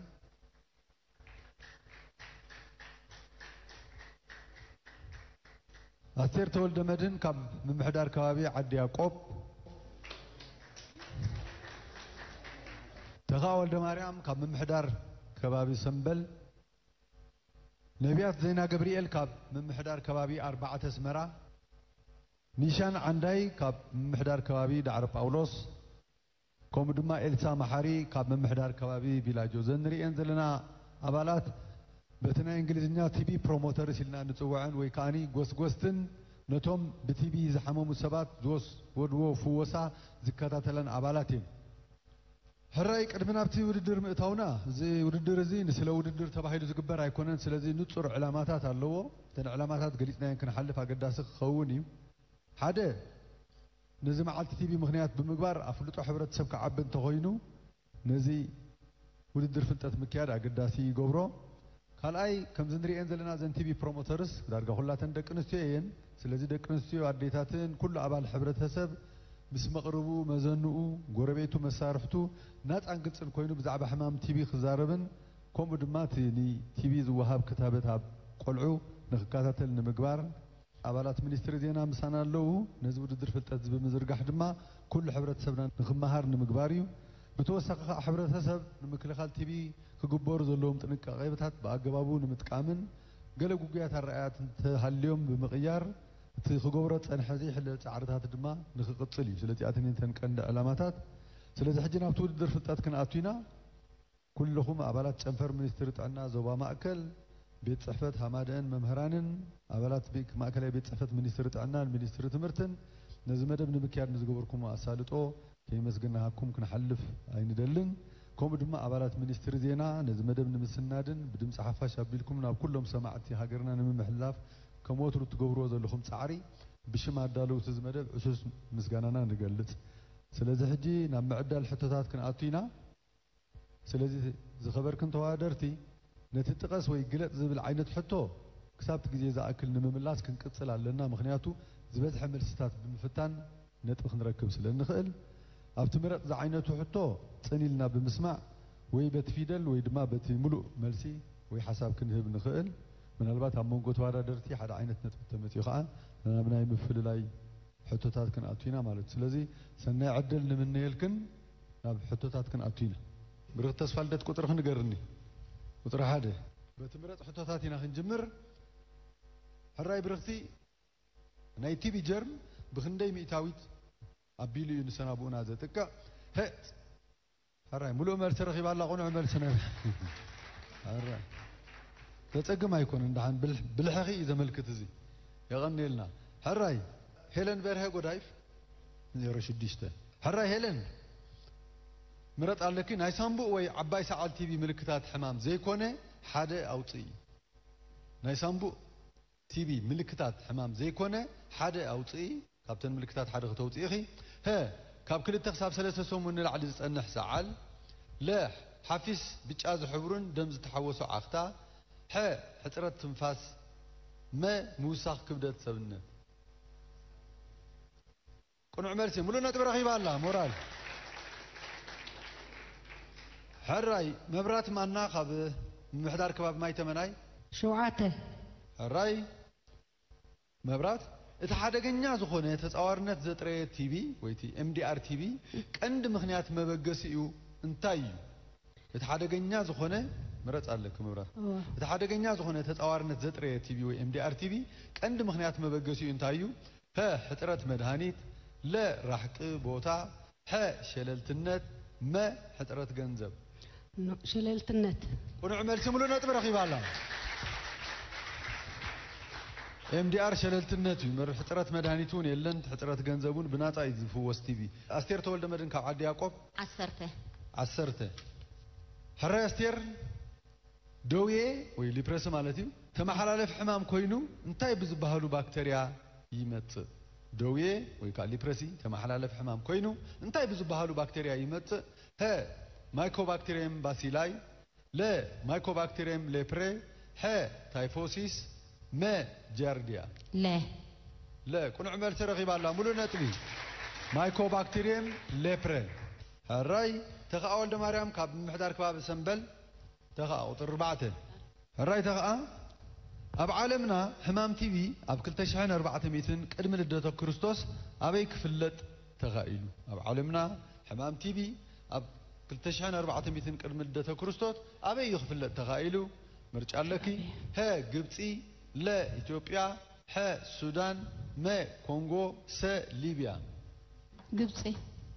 ኣስቴር ተወልደ መድህን ካብ ምምሕዳር ከባቢ ዓዲ ያቆብ፣ ተኻ ወልደ ማርያም ካብ ምምሕዳር ከባቢ ሰምበል፣ ነቢያት ዜና ገብርኤል ካብ ምምሕዳር ከባቢ ኣርባዕተ ኣስመራ፣ ኒሻን ዓንዳይ ካብ ምምሕዳር ከባቢ ዳዕሮ ጳውሎስ፣ ከምኡ ድማ ኤልሳ መሓሪ ካብ ምምሕዳር ከባቢ ቪላጆ። ዘን ንርእየን ዘለና ኣባላት በቲ ናይ እንግሊዝኛ ቲቢ ፕሮሞተርስ ኢልና ንጽውዐን ወይ ከኣኒ ጎስጎስትን ነቶም ብቲቢ ዝሓመሙ ሰባት ዝወስድዎ ፍወሳ ዝከታተለን ኣባላት እየን። ሕራይ ቅድሚ ናብቲ ውድድር ምእታውና፣ እዚ ውድድር እዚ ንስለ ውድድር ተባሂሉ ዝግበር ኣይኮነን። ስለዚ ንጹር ዕላማታት ኣለዎ። እተን ዕላማታት ገሊጽናየን ክንሓልፍ ኣገዳሲ ክኸውን እዩ። ሓደ፣ ነዚ መዓልቲ ቲቢ ምኽንያት ብምግባር ኣፍልጦ ሕብረተሰብ ክዓቢ እንተኾይኑ፣ ነዚ ውድድር ፍልጠት ምክያድ ኣገዳሲ ይገብሮ። ካልኣይ፣ ከምዚ ንርእየን ዘለና እዘን ቲቢ ፕሮሞተርስ ዳርጋ ኩላተን ደቂ ኣንስትዮ እየን። ስለዚ ደቂ ኣንስትዮ ኣዴታትን ኩሉ ኣባል ሕብረተሰብ ምስ መቕርቡ፣ መዘንኡ፣ ጎረቤቱ፣ መሳርሕቱ ናጻን ግልጽን ኮይኑ ብዛዕባ ሕማም ቲቢ ክዛረብን ከምኡ ድማ እቲ ንቲቢ ዝወሃብ ክታበት ኣብ ቆልዑ ንክከታተል ንምግባር፣ ኣባላት ሚኒስትሪ ዜና ምሳና ኣለዉ። ነዚ ውድድር ፍልጠት እዚ ብምዝርጋሕ ድማ ኩሉ ሕብረተሰብና ንክመሃር ንምግባር እዩ። ብተወሳኺ ከዓ ሕብረተሰብ ንምክልኻል ቲቢ ክግበሩ ዘለዎም ጥንቃቄታት ብኣገባቡ ንምጥቃምን ገለ ግጉያት ኣረኣእያት እንተሃልዮም ብምቕያር እቲ ክገብሮ ዝጸንሐ ዘይሕለል ጻዕርታት ድማ ንክቕጽል እዩ። ስለዚኣተን እየን እተን ቀንዲ ዕላማታት። ስለዚ ሕጂ ናብቲ ውድድር ፍልጠት ክንኣቱ ኢና። ኩልኹም ኣባላት ጨንፈር ሚኒስትሪ ጥዕና ዞባ ማእከል፣ ቤት ጽሕፈት ሃማደአን መምህራንን ኣባላት ቤ-፣ ማእከላይ ቤት ጽሕፈት ሚኒስትሪ ጥዕናን ሚኒስትሪ ትምህርትን ነዚ መደብ ንምክያድ ንዝገበርኩሞ ኣሳልጦ ከየመስገናሃኩም ክንሓልፍ ኣይንደልን። ከምኡ ድማ ኣባላት ሚኒስትሪ ዜና ነዚ መደብ ንምስናድን ብድምጺ ሓፋሽ ኣቢልኩም ናብ ኩሎም ሰማዕቲ ሃገርና ንምምሕልላፍ ከም ወትሩ እትገብርዎ ዘለኹም ጻዕሪ ብሽም ኣዳለውቲ እዚ መደብ ዕሱስ ምስጋናና ንገልጽ። ስለዚ ሕጂ ናብ ምዕዳል ሕቶታት ክንኣቱ ኢና። ስለዚ ዝኸበርክን ተወዳደርቲ፣ ነቲ ጥቀስ ወይ ግለጽ ዝብል ዓይነት ሕቶ ክሳብቲ ግዜ ዝኣክል ንምምላስ ክንቅጽል ኣለና። ምኽንያቱ ዝበዝሐ መልስታት ብምፍታን ነጥቢ ክንረክብ ስለ እንኽእል፣ ኣብቲ ምረጽ ዝዓይነቱ ሕቶ ጽን ኢልና ብምስማዕ ወይ በቲ ፊደል ወይ ድማ በቲ ምሉእ መልሲ ወይ ሓሳብ ክንህብ ንኽእል። ምናልባት ኣብ መንጎ ተወዳደርቲ ሓደ ዓይነት ነጥቢ ተመጺኡ ኸኣ ናብ ናይ ምፍልላይ ሕቶታት ክንኣቱ ኢና ማለት እዩ። ስለዚ ሰናይ ዕድል ንምነየልክን ናብ ሕቶታት ክንኣቱ ኢና። ብርኽቲ ተስፋልደት ቁጽርኺ ንገርኒ። ቁጽሪ ሓደ። በቲ ምረጽ ሕቶታት ኢና ክንጅምር። ሕራይ ብርኽቲ፣ ናይ ቲቢ ጀርም ብኽንደይ ሚእታዊት ኣቢሉ እዩ ንሰናብኡና ዘጥቅዕ? ህእ! ሕራይ፣ ምሉእ መልሲ ረኺባ ኣላ፣ ቅኑዕ መልሲ ነይሩ። ሕራይ። ዘጸግም ኣይኮነን፣ ደሓን ብል-፣ ብልሕኺ እዩ ዘመልክት እዚ። የቐንየልና። ሕራይ፣ ሄለን በርሀ ጎዳይፍ፣ ዜሮ ሽዱሽተ። ሕራይ ሄለን፣ ምረጥ ኣለኪ፣ ናይ ሳምቡእ ወይ ዓባይ ሰዓል ቲቢ ምልክታት ሕማም ዘይኮነ ሓደ ኣውጽኢ። ናይ ሳምቡእ ቲቢ ምልክታት ሕማም ዘይኮነ ሓደ ኣውጽኢ፣ ካብተን ምልክታት ሓደ ክተውጽኢ ኢኺ። ሀ፣ ካብ ክልተ ክሳብ ሰለስተ ሰሙን ንላዕሊ ዝጸንሕ ሰዓል። ለ፣ ሓፊስ ብጫ ዝሕብሩን ደም ዝተሓወሶ ዓኽታ። ሐ፣ ሕጽረት ትንፋስ። መ፣ ምውሳኽ ክብደት ሰብነት። ቅኑዕ መልሲ፣ ሙሉእ ነጥቢ ረኺባ ኣላ። ሞራል። ሕራይ፣ መብራት ማና ካብ ምምሕዳር ከባቢ ማይ ተመናይ። ሸውዓተ። ሕራይ፣ መብራት። እቲ ሓደገኛ ዝኾነ ተጻዋርነት ዘጥረየ ቲቢ ወይ እቲ ኤምዲኣር ቲቢ ቀንዲ ምኽንያት መበገሲኡ እንታይ እዩ? እቲ ሓደገኛ ዝኾነ፣ ምረጽ ኣለኪ ምብራር። እወ። እቲ ሓደገኛ ዝኾነ ተጻዋርነት ዘጥረየ ቲቢ ወይ ኤምዲኣር ቲቢ ቀንዲ ምኽንያት መበገሲኡ እንታይ እዩ? ፐ፣ ሕጽረት መድሃኒት፣ ለ፣ ራሕቂ ቦታ፣ ሐ፣ ሸለልትነት፣ መ፣ ሕጽረት ገንዘብ። ኖ፣ ሸለልትነት። ቅኑዕ መልሲ፣ ሙሉእ ነጥቢ ረኺባ ኣላ። ኤምዲኣር ሸለልትነት እዩ። መር-፣ ሕጽረት መድሃኒት እውን የለን፣ ሕጽረት ገንዘብ እውን ብናጻ እዩ ዝፍወስ ቲቢ። ኣስቴር ተወልደ መድን ካብ ዓዲ ያዕቆብ። ዓሰርተ። ዓሰርተ። ሕራይ ኣስቴር፣ ደውየ ወይ ሊፕረሲ ማለት እዩ፣ ተመሓላለፊ ሕማም ኮይኑ እንታይ ብዝበሃሉ ባክተርያ ይመጽእ? ደውየ ወይ ከዓ ሊፕረሲ ተመሓላለፊ ሕማም ኮይኑ እንታይ ብዝበሃሉ ባክተርያ ይመጽእ? ሀ፣ ማይኮባክቴሪየም ባሲላይ፣ ለ፣ ማይኮባክቴሪየም ሌፕሬ፣ ሐ፣ ታይፎሲስ፣ መ፣ ጃርዲያ። ለ። ለ፣ ቅኑዕ መልሲ ረኺባ ኣላ፣ ሙሉእ ነጥቢ። ማይኮባክቴሪየም ሌፕሬ። ሕራይ፣ ተኸኣ ወልደ ማርያም ካብ ምምሕዳር ከባቢ ሰምበል። ተኸኣ ቁጽሪ ኣርባዕተ። ሕራይ ተኸኣ፣ ኣብ ዓለምና ሕማም ቲቢ ኣብ ክልተ ሽሕን ኣርባዕተ ሚእትን ቅድሚ ልደተ ክርስቶስ ኣበይ ክፍለጥ ተኻኢሉ? ኣብ ዓለምና ሕማም ቲቢ ኣብ ክልተ ሽሕን ኣርባዕተ ሚእትን ቅድሚ ልደተ ክርስቶስ ኣበይ እዩ ክፍለጥ ተኻኢሉ? ምርጫ ኣለኪ። ሀ፣ ግብጺ፣ ለ፣ ኢትዮጵያ፣ ሐ፣ ሱዳን፣ መ፣ ኮንጎ፣ ሰ፣ ሊብያ። ግብጺ።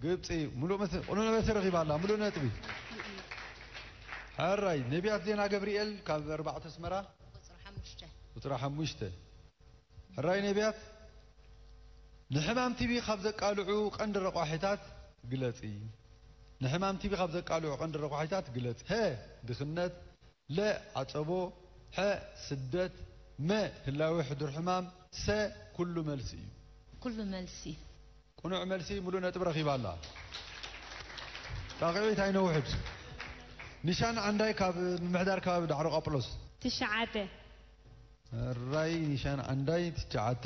ግብጺ። ሙሉእ መስ-፣ ቅኑዕ መልሲ ረኺባ ኣላ፣ ሙሉእ ነጥቢ። ሕራይ፣ ነቢያት ዜና ገብርኤል ካብ ኣርባዕተ ኣስመራ። ቁጽሪ ሓሙሽተ። ቁጽሪ ሓሙሽተ። ሕራይ ነቢያት፣ ንሕማም ቲቢ ካብ ዘቃልዑ ቀንዲ ረቋሒታት ግለጺ። ንሕማም ቲቢ ካብ ዘቃልዑ ቀንዲ ረቋሒታት ግለጺ። ሀ፣ ድኽነት፣ ለ፣ ዓጸቦ፣ ሐ፣ ስደት፣ መ፣ ህላዌ ሕዱር ሕማም፣ ሰ፣ ኩሉ መልሲ እዩ። ኩሉ መልሲ። ቅኑዕ መልሲ፣ ሙሉእ ነጥቢ ረኺባ ኣላ። ጣቕዒት ኣይነውሕድ። ኒሻን ዓንዳይ ካብ ምምሕዳር ከባቢ ዳዕሮ ቃጵሎስ። ትሽዓተ። ሕራይ ኒሻን ዓንዳይ ትሽዓተ።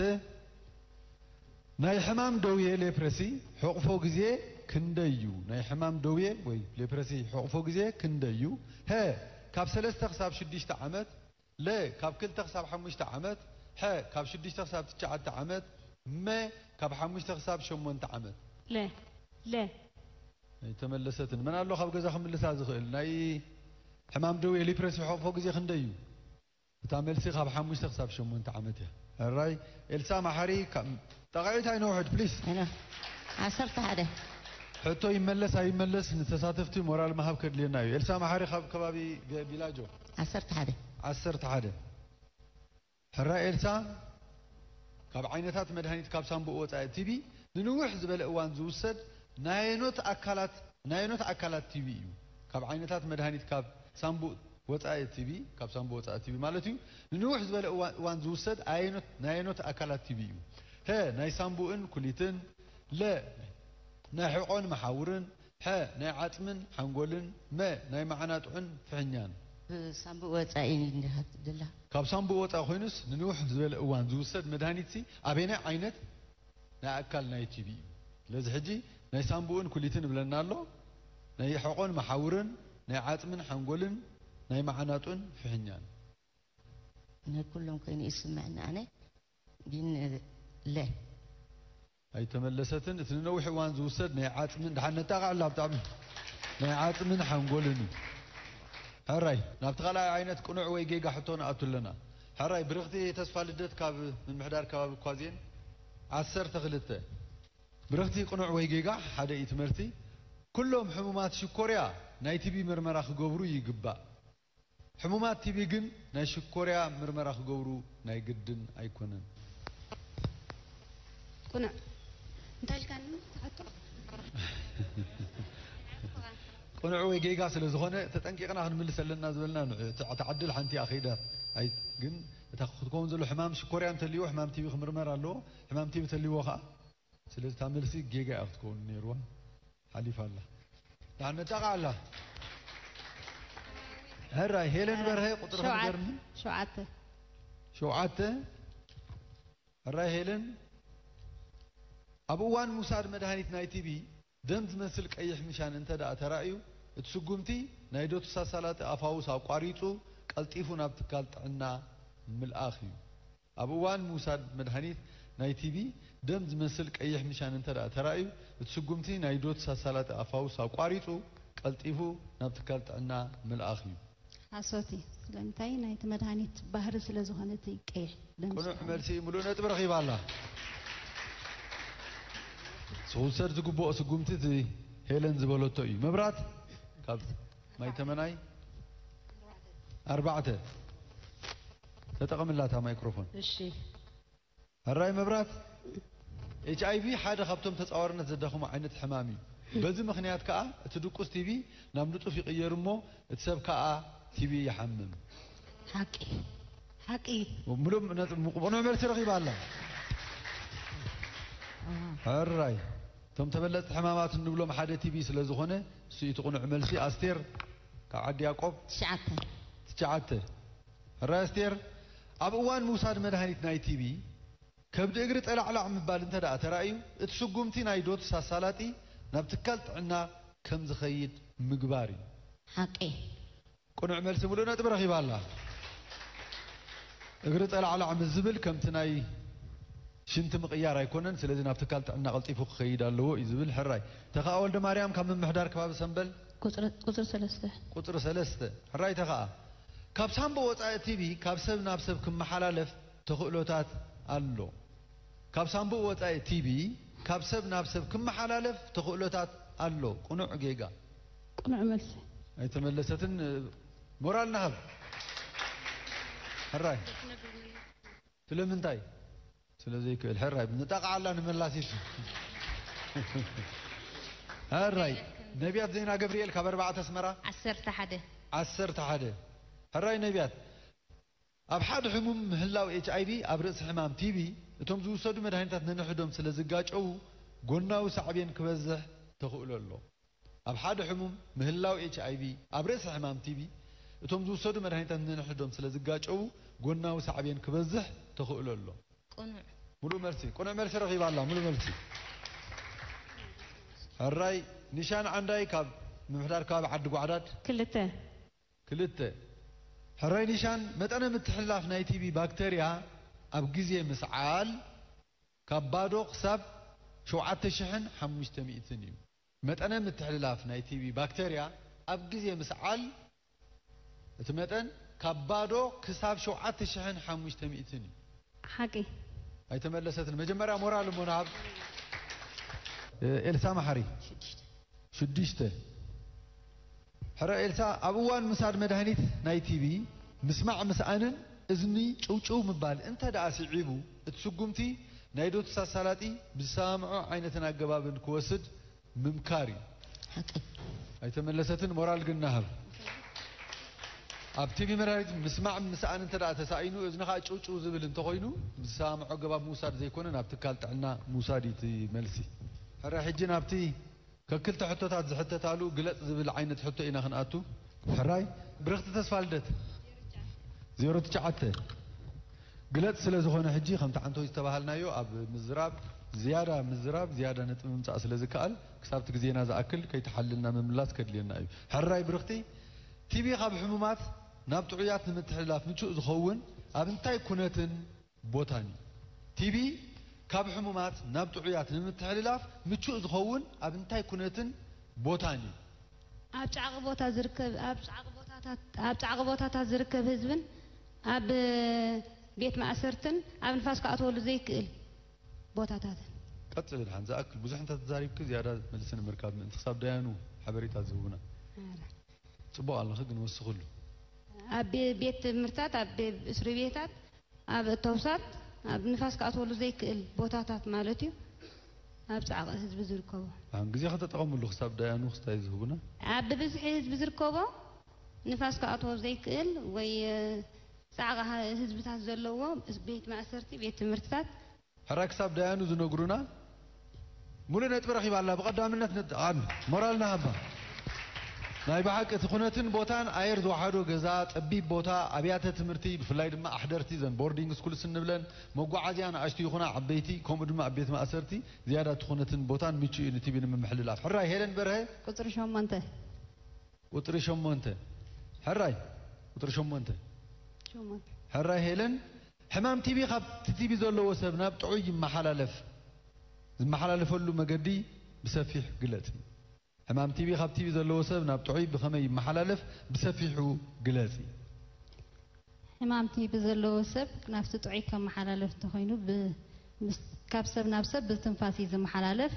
ናይ ሕማም ደውየ ሌፕረሲ ሕቕፎ ግዜ ክንደይ እዩ? ናይ ሕማም ደውየ ወይ ሌፕረሲ ሕቕፎ ግዜ ክንደይ እዩ? ሀ፣ ካብ ሰለስተ ክሳብ ሽዱሽተ ዓመት፣ ለ፣ ካብ ክልተ ክሳብ ሓሙሽተ ዓመት፣ ሐ፣ ካብ ሽዱሽተ ክሳብ ትሽዓተ ዓመት፣ መ፣ ካብ ሓሙሽተ ክሳብ ሸሞንተ ዓመት። ለ፣ ለ። ኣይተመለሰትን። መን ኣሎ ካብ ገዛ ክምልሳ ዝኽእል? ናይ ሕማም ደውየ ሊፕረሲ ሕቕፎ ግዜ ክንደይ እዩ? እታ መልሲ ካብ ሓሙሽተ ክሳብ ሸሞንተ ዓመት እያ። ሕራይ ኤልሳ መሓሪ፣ ካብ ጣቕዒት ኣይነውሕድ፣ ፕሊስ። ኣነ ዓሰርተ ሓደ። ሕቶ ይመለስ ኣይመለስ ንተሳተፍቲ ሞራል ምሃብ ከድልየና እዩ። ኤልሳ መሓሪ ካብ ከባቢ ገ-፣ ቢላጆ። ዓሰርተ ሓደ። ዓሰርተ ሓደ። ሕራይ ኤልሳ፣ ካብ ዓይነታት መድሃኒት ካብ ሳምቡእ ወጻኢ ቲቢ ንንውሕ ዝበለ እዋን ዝውሰድ ናይ ኣየኖት ኣካላት፣ ናይ ኣየኖት ኣካላት ቲቢ እዩ? ካብ ዓይነታት መድሃኒት ካብ ሳምቡእ ወጻኢ ቲቢ፣ ካብ ሳምቡእ ወጻኢ ቲቢ ማለት እዩ፣ ንንውሕ ዝበለ እዋ-፣ እዋን ዝውሰድ ኣየኖት፣ ናይ ኣየኖት ኣካላት ቲቢ እዩ? ሀ፣ ናይ ሳምቡእን ኩሊትን፣ ለ፣ ናይ ሕቖን መሓውርን፣ ሐ፣ ናይ ዓጽምን ሓንጎልን፣ መ፣ ናይ መዓናጥዑን ፍሕኛን። ብሳምቡእ ወጻኢ እንዲኻ ትደላ። ካብ ሳምቡእ ወጻኢ ኮይኑስ ንንውሕ ዝበለ እዋን ዝውሰድ መድሃኒትሲ ኣበየናይ ዓይነት ናይ ኣካል ናይ ቲቢ እዩ? ስለዚ ሕጂ ናይ ሳምቡእን ኩሊትን እብለና ኣሎ፣ ናይ ሕቖን መሓውርን፣ ናይ ዓጽምን ሓንጎልን፣ ናይ መዓናጡን ፍሕኛን። ናይ ኩሎም ኮይኑ ይስምዐኒ ኣነ፣ ግን ለ። ኣይተመለሰትን። እቲ ንነዊሕ እዋን ዝውሰድ ናይ ዓጽምን፣ ደሓን ነጣቕዓላ ብጣዕሚ፣ ናይ ዓጽምን ሓንጎልን እዩ። ሕራይ፣ ናብቲ ካልኣይ ዓይነት ቅኑዕ ወይ ጌጋ ሕቶ ንኣቱ ኣለና። ሕራይ፣ ብርኽቲ ተስፋ ልደት ካብ ምምሕዳር ከባቢ ኳዜን፣ ዓሰርተ ክልተ። ብርኽቲ ቅኑዕ ወይ ጌጋ ሓደ እዩ እቲ መልሲ። ኩሎም ሕሙማት ሽኮርያ ናይ ቲቢ ምርመራ ክገብሩ ይግባእ። ሕሙማት ቲቢ ግን ናይ ሽኮርያ ምርመራ ክገብሩ ናይ ግድን ኣይኮነን። ቅኑዕ። እንታይ ኢልካኒ? ትሓቶ? ቅኑዕ ወይ ጌጋ ስለ ዝኾነ ተጠንቂቕና ክንምልስ ኣለና ዝበልና ንዑ። እቲ፣ እቲ ዕድል ሓንቲ እያ ከይዳ። ኣይ፣ ግን እታ ክትከውን ዘሎ ሕማም ሽኮርያ እንተልይዎ ሕማም ቲቢ ክምርመር ኣለዎ። ሕማም ቲቢ ተልይዎ ከኣ፣ ስለዚ እታ መልሲ ጌጋ እያ ክትከውን ነይርዋ። ሓሊፋ ኣላ። ደሓን ነጣቕዓ ኣላ። ሕራይ ሄለን በርሀ ቁጽሪ ሸውዓተ። ንገርኒ። ሸውዓተ። ሸውዓተ። ሕራይ ሄለን፣ ኣብ እዋን ምውሳድ መድሃኒት ናይ ቲቢ ደም ዝመስል ቀይሕ ምሻን እንተ ደኣ ተራእዩ፣ እቲ ስጉምቲ ናይ ዶቱሳሳላጢ ኣፋውስ ኣቋሪጹ ቀልጢፉ ናብ ትካል ጥዕና ምልኣኽ እዩ። ኣብ እዋን ምውሳድ መድሃኒት ናይ ቲቢ ደም ዝመስል ቀይሕ ኒሻን እንተ ደኣ ተራእዩ፣ እቲ ስጉምቲ ናይ ዶትስ ኣሳላጢ ኣፋውስ ኣቋሪጹ ቀልጢፉ ናብ ትካል ጥዕና ምልኣኽ እዩ። ሓሶት እዩ። ስለምንታይ? ናይቲ መድሃኒት ባህሪ ስለ ዝኾነ እቲ ቀይሕ ደም ቅኑዕ ስለ መልሲ እዩ። ምሉእ ነጥቢ ረኺባ ኣላ። ዝውሰድ ዝግብኦ ስጉምቲ እቲ ሄለን ዝበለቶ እዩ። መብራት ካብ ማይ ተመናይ ኣርባዕተ። ተጠቐምላ እታ ማይክሮፎን። እሺ። ሕራይ መብራት። ኤች ኣይ ቪ ሓደ ካብቶም ተጻዋርነት ዘዳኽሙ ዓይነት ሕማም እዩ። በዚ ምኽንያት ከኣ እቲ ድቁስ ቲቢ ናብ ንጡፍ ይቕየር እሞ እቲ ሰብ ከኣ ቲቢ ይሓምም። ሓቂ። ሓቂ። ምሉእ ነጥ-፣ ቅኑዕ መልሲ ረኺባ ኣላ። ሕራይ። እቶም ተበለጽቲ ሕማማት እንብሎም ሓደ ቲቢ ስለ ዝኾነ፣ እሱ እዩ እቲ ቅኑዕ መልሲ። ኣስቴር ካብ ዓዲ ያዕቆብ። ትሽዓተ። ትሽዓተ። ሕራይ ኣስቴር፣ ኣብ እዋን ምውሳድ መድሃኒት ናይ ቲቢ፣ ከብዲ እግሪ ጠላዕላዕ ምባል እንተ ደኣ ተራእዩ፣ እቲ ስጉምቲ ናይ ዶትስ ኣሳላጢ ናብ ትካል ጥዕና ከም ዝኸይድ ምግባር እዩ። ሓቂ። ቅኑዕ መልሲ፣ ምሉእ ነጥቢ ረኺባ ኣላ። እግሪ ጠላዕላዕ ምስ ዝብል ከምቲ ናይ ሽንቲ ምቕያር ኣይኮነን፣ ስለዚ ናብ ትካል ጥዕና ቀልጢፉ ክኸይድ ኣለዎ እዩ ዝብል። ሕራይ። ተኸኣ ወልደ ማርያም ካብ ምምሕዳር ከባቢ ሰምበል። ቁጽሪ፣ ቁጽሪ ሰለስተ። ቁጽሪ ሰለስተ። ሕራይ ተኸኣ። ካብ ሳምቦ ወጻኢ ቲቢ ካብ ሰብ ናብ ሰብ ክመሓላለፍ ተኽእሎታት ኣሎ። ካብ ሳምቡእ ወጻኢ ቲቢ ካብ ሰብ ናብ ሰብ ክመሓላለፍ ተኽእሎታት ኣሎ። ቅኑዕ ጌጋ? ቅኑዕ መልሲ። ኣይተመለሰትን። ሞራል ንሃብ። ሕራይ። ስለምንታይ? ስለ ዘይክእል። ሕራይ። ንጠቕዓላ ንመላሲት። ሕራይ። ነቢያት ዜና ገብርኤል ካብ ኣርባዕተ ኣስመራ። ዓሰርተ ሓደ። ዓሰርተ ሓደ። ሕራይ ነቢያት። ኣብ ሓደ ሕሙም ምህላው ኤች ኣይ ቪ ኣብ ርእሲ ሕማም ቲቢ፣ እቶም ዝውሰዱ መድሃኒታት ነንሕዶም ስለ ዝጋጨዉ፣ ጎናዊ ሳዕቤን ክበዝሕ ተኽእሎ ኣሎ። ኣብ ሓደ ሕሙም ምህላው ኤች ኣይ ቪ ኣብ ርእሲ ሕማም ቲቢ፣ እቶም ዝውሰዱ መድሃኒታት ነንሕዶም ስለ ዝጋጨዉ፣ ጎናዊ ሳዕቤን ክበዝሕ ተኽእሎ ኣሎ። ቅኑዕ። ሙሉእ መልሲ፣ ቅኑዕ መልሲ ረኺባ ኣላ፣ ሙሉእ መልሲ። ሕራይ፣ ኒሻን ዓንዳይ ካብ ምምሕዳር ከባቢ ዓዲ ጓዕዳድ። ክልተ። ክልተ። ሕራይ ኒሻን፣ መጠነ ምትሕልላፍ ናይ ቲቢ ባክተርያ ኣብ ግዜ ምስዓል ካብ ባዶ ክሳብ ሸውዓተ ሽሕን ሓሙሽተ ሚእትን እዩ። መጠነ ምትሕልላፍ ናይ ቲቢ ባክተርያ ኣብ ግዜ ምስዓል እቲ መጠን ካብ ባዶ ክሳብ ሸውዓተ ሽሕን ሓሙሽተ ሚእትን እዩ። ሓቂ። ኣይተመለሰትን። መጀመርያ ሞራል እሞ ንሃብ። ኤልሳ መሓሪ። ሽዱሽተ። ሕረ ኤልሳ፣ ኣብ እዋን ምሳድ መድሃኒት ናይ ቲቢ፣ ምስማዕ ምስኣንን እዝኒ ጭውጭው ምባል እንተ ደኣ ስዒቡ፣ እቲ ስጉምቲ ናይ ዶትስ ኣሳላጢ ብዝሰማምዖ ዓይነትን ኣገባብን ክወስድ ምምካር እዩ። ሓቂ። ኣይተመለሰትን፣ ሞራል ግን ንሃብ። ኣብ ቲቢ መድሃኒት ምስማዕ ምስኣን እንተ ደኣ ተሳኢኑ፣ እዝንኻ ጭውጭው ዝብል እንተኾይኑ፣ ብዝሰማምዖ ኣገባብ ምውሳድ ዘይኮነ፣ ናብ ትካል ጥዕና ምውሳድ እዩ እቲ መልሲ። ሕረ ሕጂ ናብቲ ከክልተ ሕቶታት ዝሕተታሉ ግለጽ ዝብል ዓይነት ሕቶ ኢና ክንኣቱ። ሕራይ ብርኽቲ ተስፋልደት። ዜሮ ትሽዓተ። ግለጽ ስለ ዝኾነ ሕጂ ከምቲ ዓንቶይ ዝተባሃልናዮ ኣብ ምዝራብ ዝያዳ ምዝራብ ዝያዳ ነጥቢ ምምጻእ ስለ ዝከኣል ክሳብቲ ግዜና ዝኣክል ከይተሓልልና ምምላስ ከድልየና እዩ። ሕራይ ብርኽቲ፣ ቲቢ ካብ ሕሙማት ናብ ጥዑያት ንምትሕልላፍ ምቹእ ዝኸውን ኣብ እንታይ ኩነትን ቦታን እዩ? ቲቢ ካብ ሕሙማት ናብ ጥዑያት ንምትሕልላፍ ምቹእ ዝኸውን ኣብ እንታይ ኩነትን ቦታን እዩ? ኣብ ጻዕቒ ቦታ ዝርከብ፣ ኣብ ጻዕቒ ቦታታት፣ ኣብ ጻዕቒ ቦታታት ዝርከብ ህዝብን ኣብ ቤት ማእሰርትን ኣብ ንፋስ ክኣትወሉ ዘይክእል ቦታታትን። ቀጽሊ ድሓን ዝኣክል ብዙሕ እንተ ተዛሪብኪ ዝያዳ መልሲ ንምርካብ ምእንቲ ክሳብ ደያኑ ሓበሬታ ዝህቡና። ኣረ። ጽቡቕ ኣለኺ ግን ወስኽሉ። ኣብ ቤ-፣ ቤት ትምህርታት፣ ኣብ ቤ-፣ እስሪ ቤታት፣ ኣብ ኣውቶቡሳት፣ ኣብ ንፋስ ክኣትወሉ ዘይክእል ቦታታት ማለት እዩ። ኣብ ጻዕቒ ህዝቢ ዝርከቦ። ኣን ግዜ ከተጠቐምሉ ክሳብ ደያኑ ክስታይ ዝህቡና። ኣብ ብብዝሒ ህዝቢ ዝርከቦ ንፋስ ክኣትዎ ዘይክእል ወይ፣ እ፣ ጻዕቒ ህ-፣ ህዝብታት ዘለዎ ቤት ማእሰርቲ፣ ቤት ትምህርትታት። ሕራይ ክሳብ ደያኑ ዝነግሩና። ሙሉእ ነጥቢ ረኺባ ኣላ። ብቐዳምነት ነት-፣ ኣን-፣ ሞራል ንሃባ። ናይ ብሓቂ እቲ ኩነትን ቦታን ኣየር ዝወሓዶ ገዛ፣ ጸቢብ ቦታ፣ ኣብያተ ትምህርቲ፣ ብፍላይ ድማ ኣሕደርቲ፣ ዘን ቦርዲንግ ስኩልስ እንብለን፣ መጓዓዝያ ንኣሽቱ ይኹና ዓበይቲ፣ ከምኡ ድማ ኣብ ቤት ማእሰርቲ፣ ዝያዳ እቲ ኩነትን ቦታን ምቹእ እዩ ንቲቢ ንምምሕልላፍ። ሕራይ ሄለን በርሀ። ቁጽሪ ሸሞንተ። ቁጽሪ ሸሞንተ። ሕራይ ቁጽሪ ሸሞንተ። ሸሞንተ። ሕራይ ሄለን፣ ሕማም ቲቢ ካብ ቲቢ ዘለዎ ሰብ ናብ ጥዑይ ይመሓላለፍ። ዝመሓላለፈሉ መገዲ ብሰፊሕ ግለጺ። ሕማም ቲቢ ካብ ቲቢ ዘለዎ ሰብ ናብ ጥዑይ ብኸመይ ይመሓላለፍ? ብሰፊሑ ግለጺ። ሕማም ቲቢ ዘለዎ ሰብ ናብቲ ጥዑይ ከመሓላለፍ እንተኾይኑ ብ-፣ ምስ-፣ ካብ ሰብ ናብ ሰብ ብትንፋስ እዩ ዝመሓላለፍ።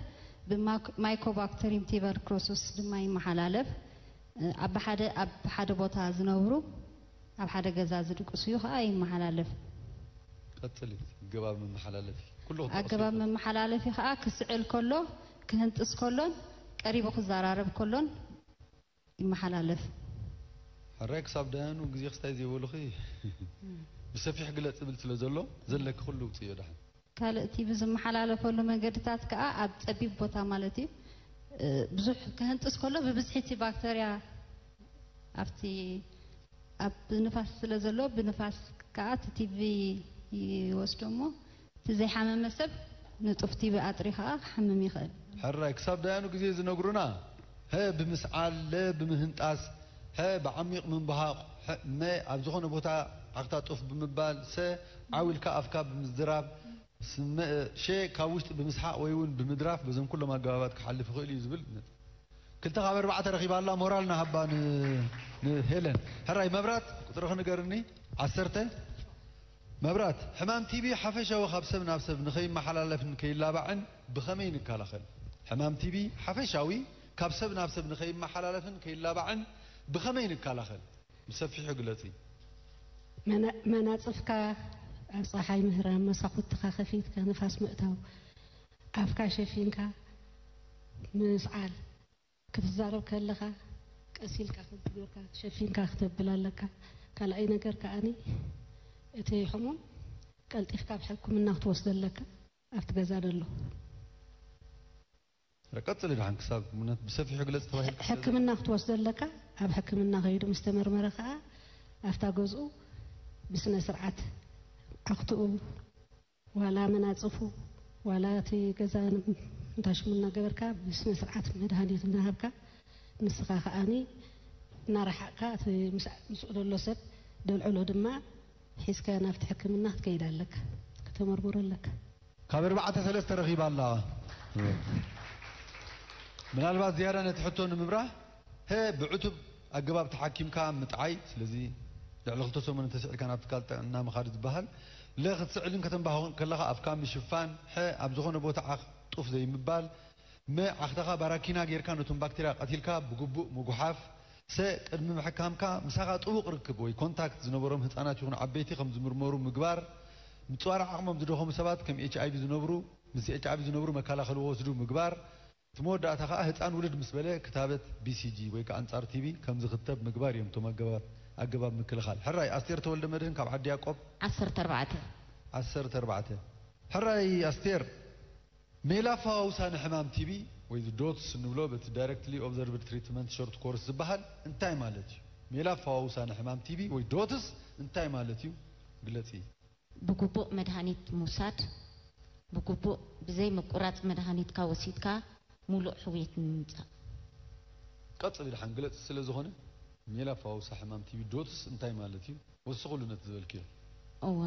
ብማይኮባክተሪም ቲበርክሎሲስ ድማ ይመሓላለፍ። ኣብ ሓደ፣ ኣብ ሓደ ቦታ ዝነብሩ፣ ኣብ ሓደ ገዛ ዝድቅሱ እዩ ከዓ ይመሓላለፍ። ቀጽሊ። ኣገባብ መመሓላለፊ ኩሉ ክትጠቕሱ ኣገባብ ይኽእል። መመሓላለፊ ከዓ ክስዕል ከሎ፣ ክህንጥስ ከሎን ቀሪቡ ክዘራረብ ከሎን ይመሓላለፍ። ሕራይ ክሳብ ደያኑ ግዜ ክስታይ ዘይበሉኺ ብሰፊሕ ግለጽ ዝብል ስለ ዘሎ ዘለኪ ኩሉ ውፅዮ ደሓን። ካልእ እቲ ብዝመሓላለፈሉ መንገድታት ከዓ ኣብ ጸቢብ ቦታ ማለት እዩ። እ፣ ብዙሕ ክህንጥስ ከሎ ብብዝሒ እቲ ባክተርያ ኣብቲ ኣብ ንፋስ ስለ ዘሎ ብንፋስ ከዓ እቲ ቲቢ ይወስዶ እሞ እቲ ዘይሓመመ ሰብ ንጡፍ ቲቢ ኣጥሪ ከዓ ክሓምም ይኽእል። ሕራይ ክሳብ ደያኑ ግዜ ዝነግሩና ሀ ብምስዓል ለ ብምህንጣስ ሐ ብዓሚቕ ምንባሃቕ ሐ መ ኣብ ዝኾነ ቦታ ዓኽታ ጡፍ ብምባል ሰ ዓው ኢልካ ኣፍካ ብምዝራብ ስመ ሸ ካብ ውሽጢ ብምስሓቕ ወይ እውን ብምድራፍ በዞም ኩሎም ኣገባባት ክሓልፍ ይኽእል እዩ ዝብል ነጥቢ። ክልተ ካብ ኣርባዕተ ረኺባ ኣላ። ሞራል ንሃባ ን-፣ ንሄለን። ሕራይ መብራት ቁፅርኺ ንገርኒ። ዓሰርተ። መብራት፣ ሕማም ቲቢ ሓፈሻዊ ካብ ሰብ ናብ ሰብ ንኸይመሓላለፍን ከይላባዕን ብኸመይ ንከላኸል? ሕማም ቲቢ ሓፈሻዊ ካብ ሰብ ናብ ሰብ ንኸይመሓላለፍን ከይላባዕን ብኸመይ ንከላኸል? ብሰፊሑ ግለጺ። መና-፣ መናጽፍካ ኣብ ጸሓይ ምህራም፣ መሳኹትኻ ከፊትካ ንፋስ ምእታው፣ ኣፍካ ሸፊንካ ምስዓል፣ ክትዛረብ ከለኻ ቀስ ኢልካ ከምቲ ጌርካ ሸፊንካ ክተብል ኣለካ። ካልኣይ ነገር ከኣኒ እቲ ሕሙም ቀልጢፍካ ኣብ ሕክምና ክትወስዶ ኣለካ ኣብቲ ገዛ ዘሎ። ቀጽሊ ደሓን ክሳብ ምነት ብሰፊሑ ግለጽ ተባሂልካ ስለ ሕክምና ክትወስዶ ኣለካ። ኣብ ሕክምና ከይዱ ምስ ተመርመረ ከኣ ኣብታ ገዝኡ ብስነ ስርዓት ዓኽትኡ ዋላ መናጽፉ ዋላ እቲ ገዛ እንዳ ሽሙ እናገበርካ ብስነ ስርዓት መድሃኒት እናሃብካ ንስኻ ከኣኒ እናረሓቕካ እቲ ምስ-፣ ምስኡ ዘሎ ሰብ ደልዕሎ ድማ ሒዝካዮ ናብቲ ሕክምና ክትከይድ ኣለካ፣ ከተመርምሮ ኣለካ። ካብ ኣርባዕተ ሰለስተ ረኺባ ኣላ። ምናልባት ዝያዳ ነቲ ሕቶ ንምብራህ፣ ሀ ብዕቱብ ኣገባብ ተሓኪምካ ምጥዓይ፣ ስለዚ ልዕሊ ክልተ ሰሙን እንተስዒልካ ናብ ትካል ጥዕና ምኻድ ዝበሃል፣ ለ ክትስዕልን ከተንባህቕን ከለኻ ኣፍካ ምሽፋን፣ ሐ ኣብ ዝኾነ ቦታ ዓኽ ጡፍ ዘይምባል፣ መ ዓኽተኻ ባራኪና ጌርካ ነቶም ባክቴርያ ቀቲልካ ብግቡእ ምጉሓፍ፣ ሰ ቅድሚ ምሕካምካ ምሳኻ ጥቡቕ ርክብ ወይ ኮንታክት ዝነበሮም ህጻናት ይኹኑ ዓበይቲ ከም ዝምርመሩ ምግባር፣ ምጽዋር ዓቕሞም ዝደኸሙ ሰባት ከም ኤች ኣይ ቪ ዝነብሩ፣ ምስ ኤች ኣይ ቪ ዝነብሩ መከላኸሊ ክወስዱ ምግባር፣ እቲ መወዳእታ ከኣ ህጻን ውልድ ምስ በለ ክታበት ቢ ሲ ጂ ወይ ከኣ ኣንጻር ቲ ቢ ከም ዝኽተብ ምግባር እዮም እቶም ኣገባብ፣ ኣገባብ ምክልኻል። ሕራይ ኣስቴር ተወልደ መድህን ካብ ዓዲ ያቆብ። ዓሰርተ ኣርባዕተ። ዓሰርተ ኣርባዕተ። ሕራይ ኣስቴር። ሜላ ኣፈዋውሳ ንሕማም ቲ ቢ ወይ ዶትስ እንብሎ በቲ ዳይረክትሊ ኦብዘርቭድ ትሪትመንት ሾርት ኮርስ ዝበሃል እንታይ ማለት እዩ? ሜላ ኣፈዋውሳ ንሕማም ቲ ቢ ወይ ዶትስ እንታይ ማለት እዩ? ግለጺ። ብግቡእ መድሃኒት ምውሳድ፣ ብግቡእ ብዘይ ምቁራጽ መድሃኒትካ ወሲድካ ሙሉእ ሕውየት ንምምጻእ። ቀጽሊ ደሓን ግለጺ ስለ ዝኾነ ሜላ ኣፈዋውሳ ሕማም ቲ ቢ ዶትስ እንታይ ማለት እዩ? ወስኽሉ ነቲ ዝበልክዮ። እወ፣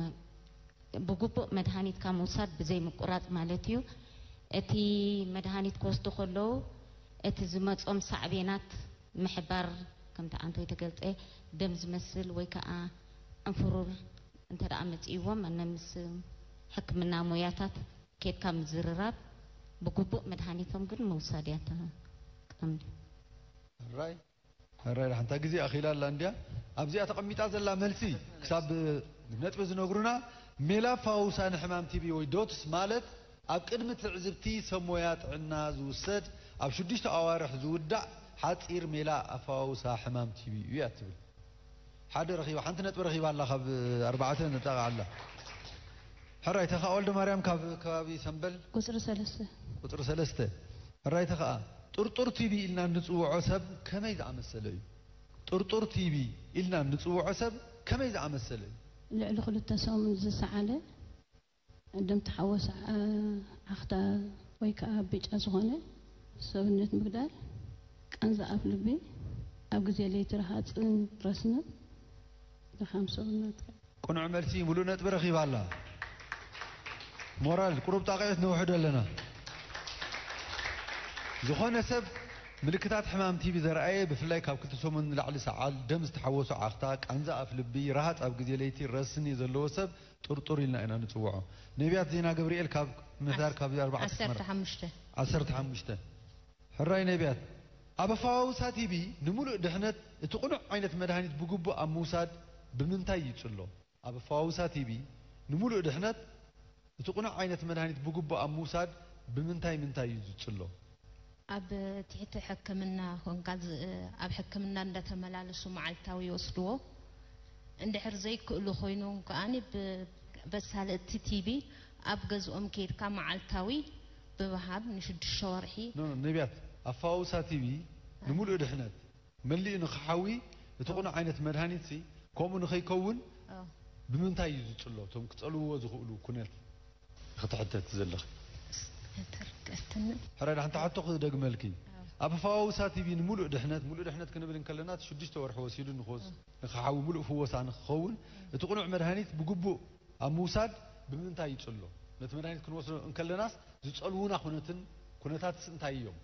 ብግቡእ መድሃኒትካ ምውሳድ ብዘይ ምቁራጽ ማለት እዩ። እቲ መድሃኒት ክወስዱ ከለዉ እቲ ዝመጾም ሳዕቤናት ምሕባር፣ ከምቲ ዓንቶ ዝተገልጸ ደም ዝመስል ወይ ከኣ ዕንፍሩር እንተ ደኣ መጺእዎም፣ ኣነ ምስ ሕክምና ሞያታት ኬድካ ምዝርራብ፣ ብግቡእ መድሃኒቶም ግን ምውሳድ እያ እታ ቀንዲ። ሕራይ ሕራይ ደሓን እታ ግዜ ኣኺላ ኣላ እንድያ። ኣብዚኣ ተቐሚጣ ዘላ መልሲ ክሳብ ነጥቢ ዝነግሩና፣ ሜላ ኣፈዋውሳ ንሕማም ቲ ቢ ወይ ዶትስ ማለት ኣብ ቅድሚ ትዕዝብቲ ሰብ ሞያ ጥዕና ዝውሰድ ኣብ ሽዱሽተ ኣዋርሕ ዝውዳእ ሓጺር ሜላ ኣፈዋውሳ ሕማም ቲ ቢ እዩ እያ ትብል። ሓደ ረኺባ፣ ሓንቲ ነጥቢ ረኺባ ኣላ፣ ካብ ኣርባዕተ ነጣቕዓ ኣላ። ሕራይ ተኻ ወልደ ማርያም ካብ ከባቢ ሰምበል። ቁጽሪ ሰለስተ። ቁጽሪ ሰለስተ። ሕራይ ተኻ ጥርጡር ቲ ቢ ኢልና እንጽውዖ ሰብ ከመይ ዝኣመሰለ እዩ? ጥርጡር ቲ ቢ ኢልና እንጽውዖ ሰብ ከመይ ዝኣመሰለ እዩ? ልዕሊ ክልተ ሰሙን ዝሰዓለ ደም ተሓወሰ ዓ-፣ ዓኽታ ወይ ከኣ ብጫ ዝኾነ ሰብነት ምግዳል፣ ቃንዛ ኣፍ ልቢ፣ ኣብ ግዜ ለይቲ ረሃጽን ረስንን ድኻም ሰብነት። ቅኑዕ መልሲ፣ ሙሉእ ነጥቢ ረኺባ ኣላ። ሞራል፣ ቁሩብ ጣቕዒት ነውሕዶ ኣለና። ዝኾነ ሰብ ምልክታት ሕማም ቲቢ ዘርኣየ፣ ብፍላይ ካብ ክልተ ሰሙን ንላዕሊ ሰዓል፣ ደም ዝተሓወሶ ዓኽታ፣ ቃንዛ ኣፍ ልቢ፣ ረሃጽ ኣብ ግዜ ለይቲ፣ ረስኒ ዘለዎ ሰብ ጥርጡር ኢልና ኢና ንጽውዖ። ነቢያት ዜና ገብርኤል ካብ ምምሕዳር ካብ ኣርባዕተ ዓሰርተ ሓሙሽተ። ዓሰርተ ሓሙሽተ። ሕራይ ነቢያት፣ ኣብ ኣፈዋውሳ ቲቢ ንምሉእ ድሕነት እቲ ቅኑዕ ዓይነት መድሃኒት ብግቡእ ኣብ ምውሳድ ብምንታይ ይጽሎ? ኣብ ኣፈዋውሳ ቲቢ ንምሉእ ድሕነት እቲ ቅኑዕ ዓይነት መድሃኒት ብግቡእ ኣብ ምውሳድ ብምንታይ ምንታይ እዩ ዝጽሎ? ኣብ ትሕቲ ሕክምና ኮንካ ዝ-፣ ኣብ ሕክምና እንዳተመላለሱ መዓልታዊ ይወስድዎ። እንድሕር ዘይክእሉ ኮይኖም ከኣኒ ብ-፣ በሳለጥቲ ቲቢ ኣብ ገዝኦም ከይድካ መዓልታዊ ብምሃብ ንሽዱሽተ ወርሒ። ኖ፣ ኖ፣ ነቢያት፣ ኣፈዋውሳ ቲቢ ንምሉእ ድሕነት መሊኡ ንኽሓዊ እቲ ቅኑዕ ዓይነት መድሃኒት ሲ ከምኡ ንኸይከውን ኣዎ። ብምንታይ እዩ ዝጽሎ? እቶም ክጸልውዎ ዝኽእሉ ኩነት ክትሕተት ዘለኺ። ተርቀትኒ። ሕራይ፣ ሓንቲ ሕቶ ክደግመልኪ። ኣዎ። ኣብ ኣፈዋውሳ ቲቢ ንምሉእ ድሕነት፣ ምሉእ ድሕነት ክንብል እንከለና እቲ ሽዱሽተ ወርሒ ወሲዱ ንኽወስ-፣ ንኽሓዊ ምሉእ ፍወሳ ንኽኸውን እቲ ቅኑዕ መድሃኒት ብግቡእ ኣብ ምውሳድ ብምንታይ ይጽሎ? ነቲ መድሃኒት ክንወስዶ እንከለናስ ዝጸልዉና ኩነትን ኩነታትስ እንታይ እዮም?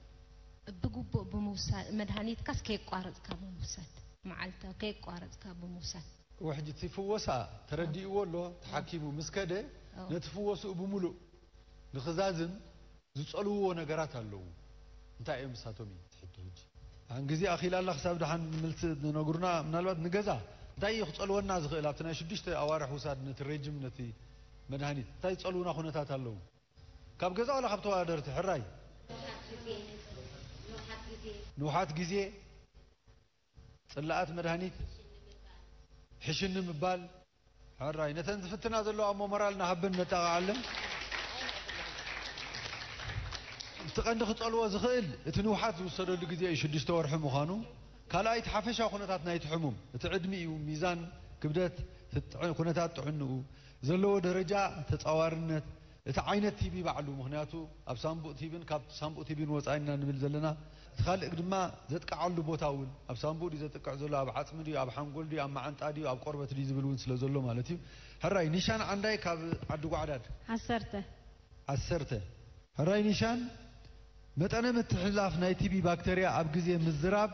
ብግቡእ ብምውሳድ፣ መድሃኒትካስ ከየቋረጽካ ብምውሳድ፣ መዓልታዊ ከየቋረጽካ ብምውሳድ። እወ፣ ሕጂ እቲ ፍወሳ ተረዲእዎ ኣሎ፣ ተሓኪሙ ምስ ከደ፣ ኣዎ። ነቲ ፍወስኡ ብምሉእ ንኽዛዝም ዝጸልውዎ ነገራት ኣለዉ። እንታይ እዮም ንሳቶም እዩ እቲ ሕቶ ሕጂ? ኣን ግዜ ኣኺላ ኣላ ክሳብ ደሓን መልሲ ዝነግሩና፣ ምናልባት ንገዛ እንታይ እዩ ክጸልወና ዝኽእል? ኣብቲ ናይ ሽዱሽተ ኣዋርሕ ውሳድ ነቲ ሬጅም፣ ነቲ መድሃኒት እንታይ ዝጸልዉና ኩነታት ኣለዉ? ካብ ገዛ ዋላ ካብ ተወዳደርቲ፣ ሕራይ? ንውሓት ግዜ፣ ጽላኣት መድሃኒት፣ ሕሽኒ ምባል፣ ሕራይ። ነተን ዝፍትና ዘለዋ እሞ ሞራል ንሃበን ነጠቓዓለን። እቲ ቀንዲ ክጸልዎ ዝኽእል እቲ ንውሓት ዝውሰደሉ ግዜ እዩ፣ ሽዱሽተ ወርሒ ምዃኑ። ካልኣይ እቲ ሓፈሻዊ ኩነታት ናይቲ ሕሙም፣ እቲ ዕድሚኡ፣ ሚዛን፣ ክብደት፣ እቲ ጥዕ-፣ ኩነታት ጥዕንኡ፣ ዘለዎ ደረጃ ተጻዋርነት፣ እቲ ዓይነት ቲቢ ባዕሉ፣ ምኽንያቱ ኣብ ሳምቡእ ቲቢን ካብ ሳምቡእ ቲቢን ወጻኢ ኢና ንብል ዘለና። እቲ ካልእ ድማ ዘጥቅዓሉ ቦታ እውን፣ ኣብ ሳምቡእ ድዩ ዘጥቅዕ ዘሎ፣ ኣብ ዓጽሚ ድዩ፣ ኣብ ሓንጎል ድዩ፣ ኣብ መዓንጣ ድዩ፣ ኣብ ቆርበት ድዩ ዝብል እውን ስለ ዘሎ ማለት እዩ። ሕራይ ኒሻን ዓንዳይ ካብ ዓዲ ጓዕዳድ። ዓሰርተ። ዓሰርተ። ሕራይ ኒሻን፣ መጠነ ምትሕልላፍ ናይ ቲቢ ባክተርያ ኣብ ግዜ ምዝራብ፣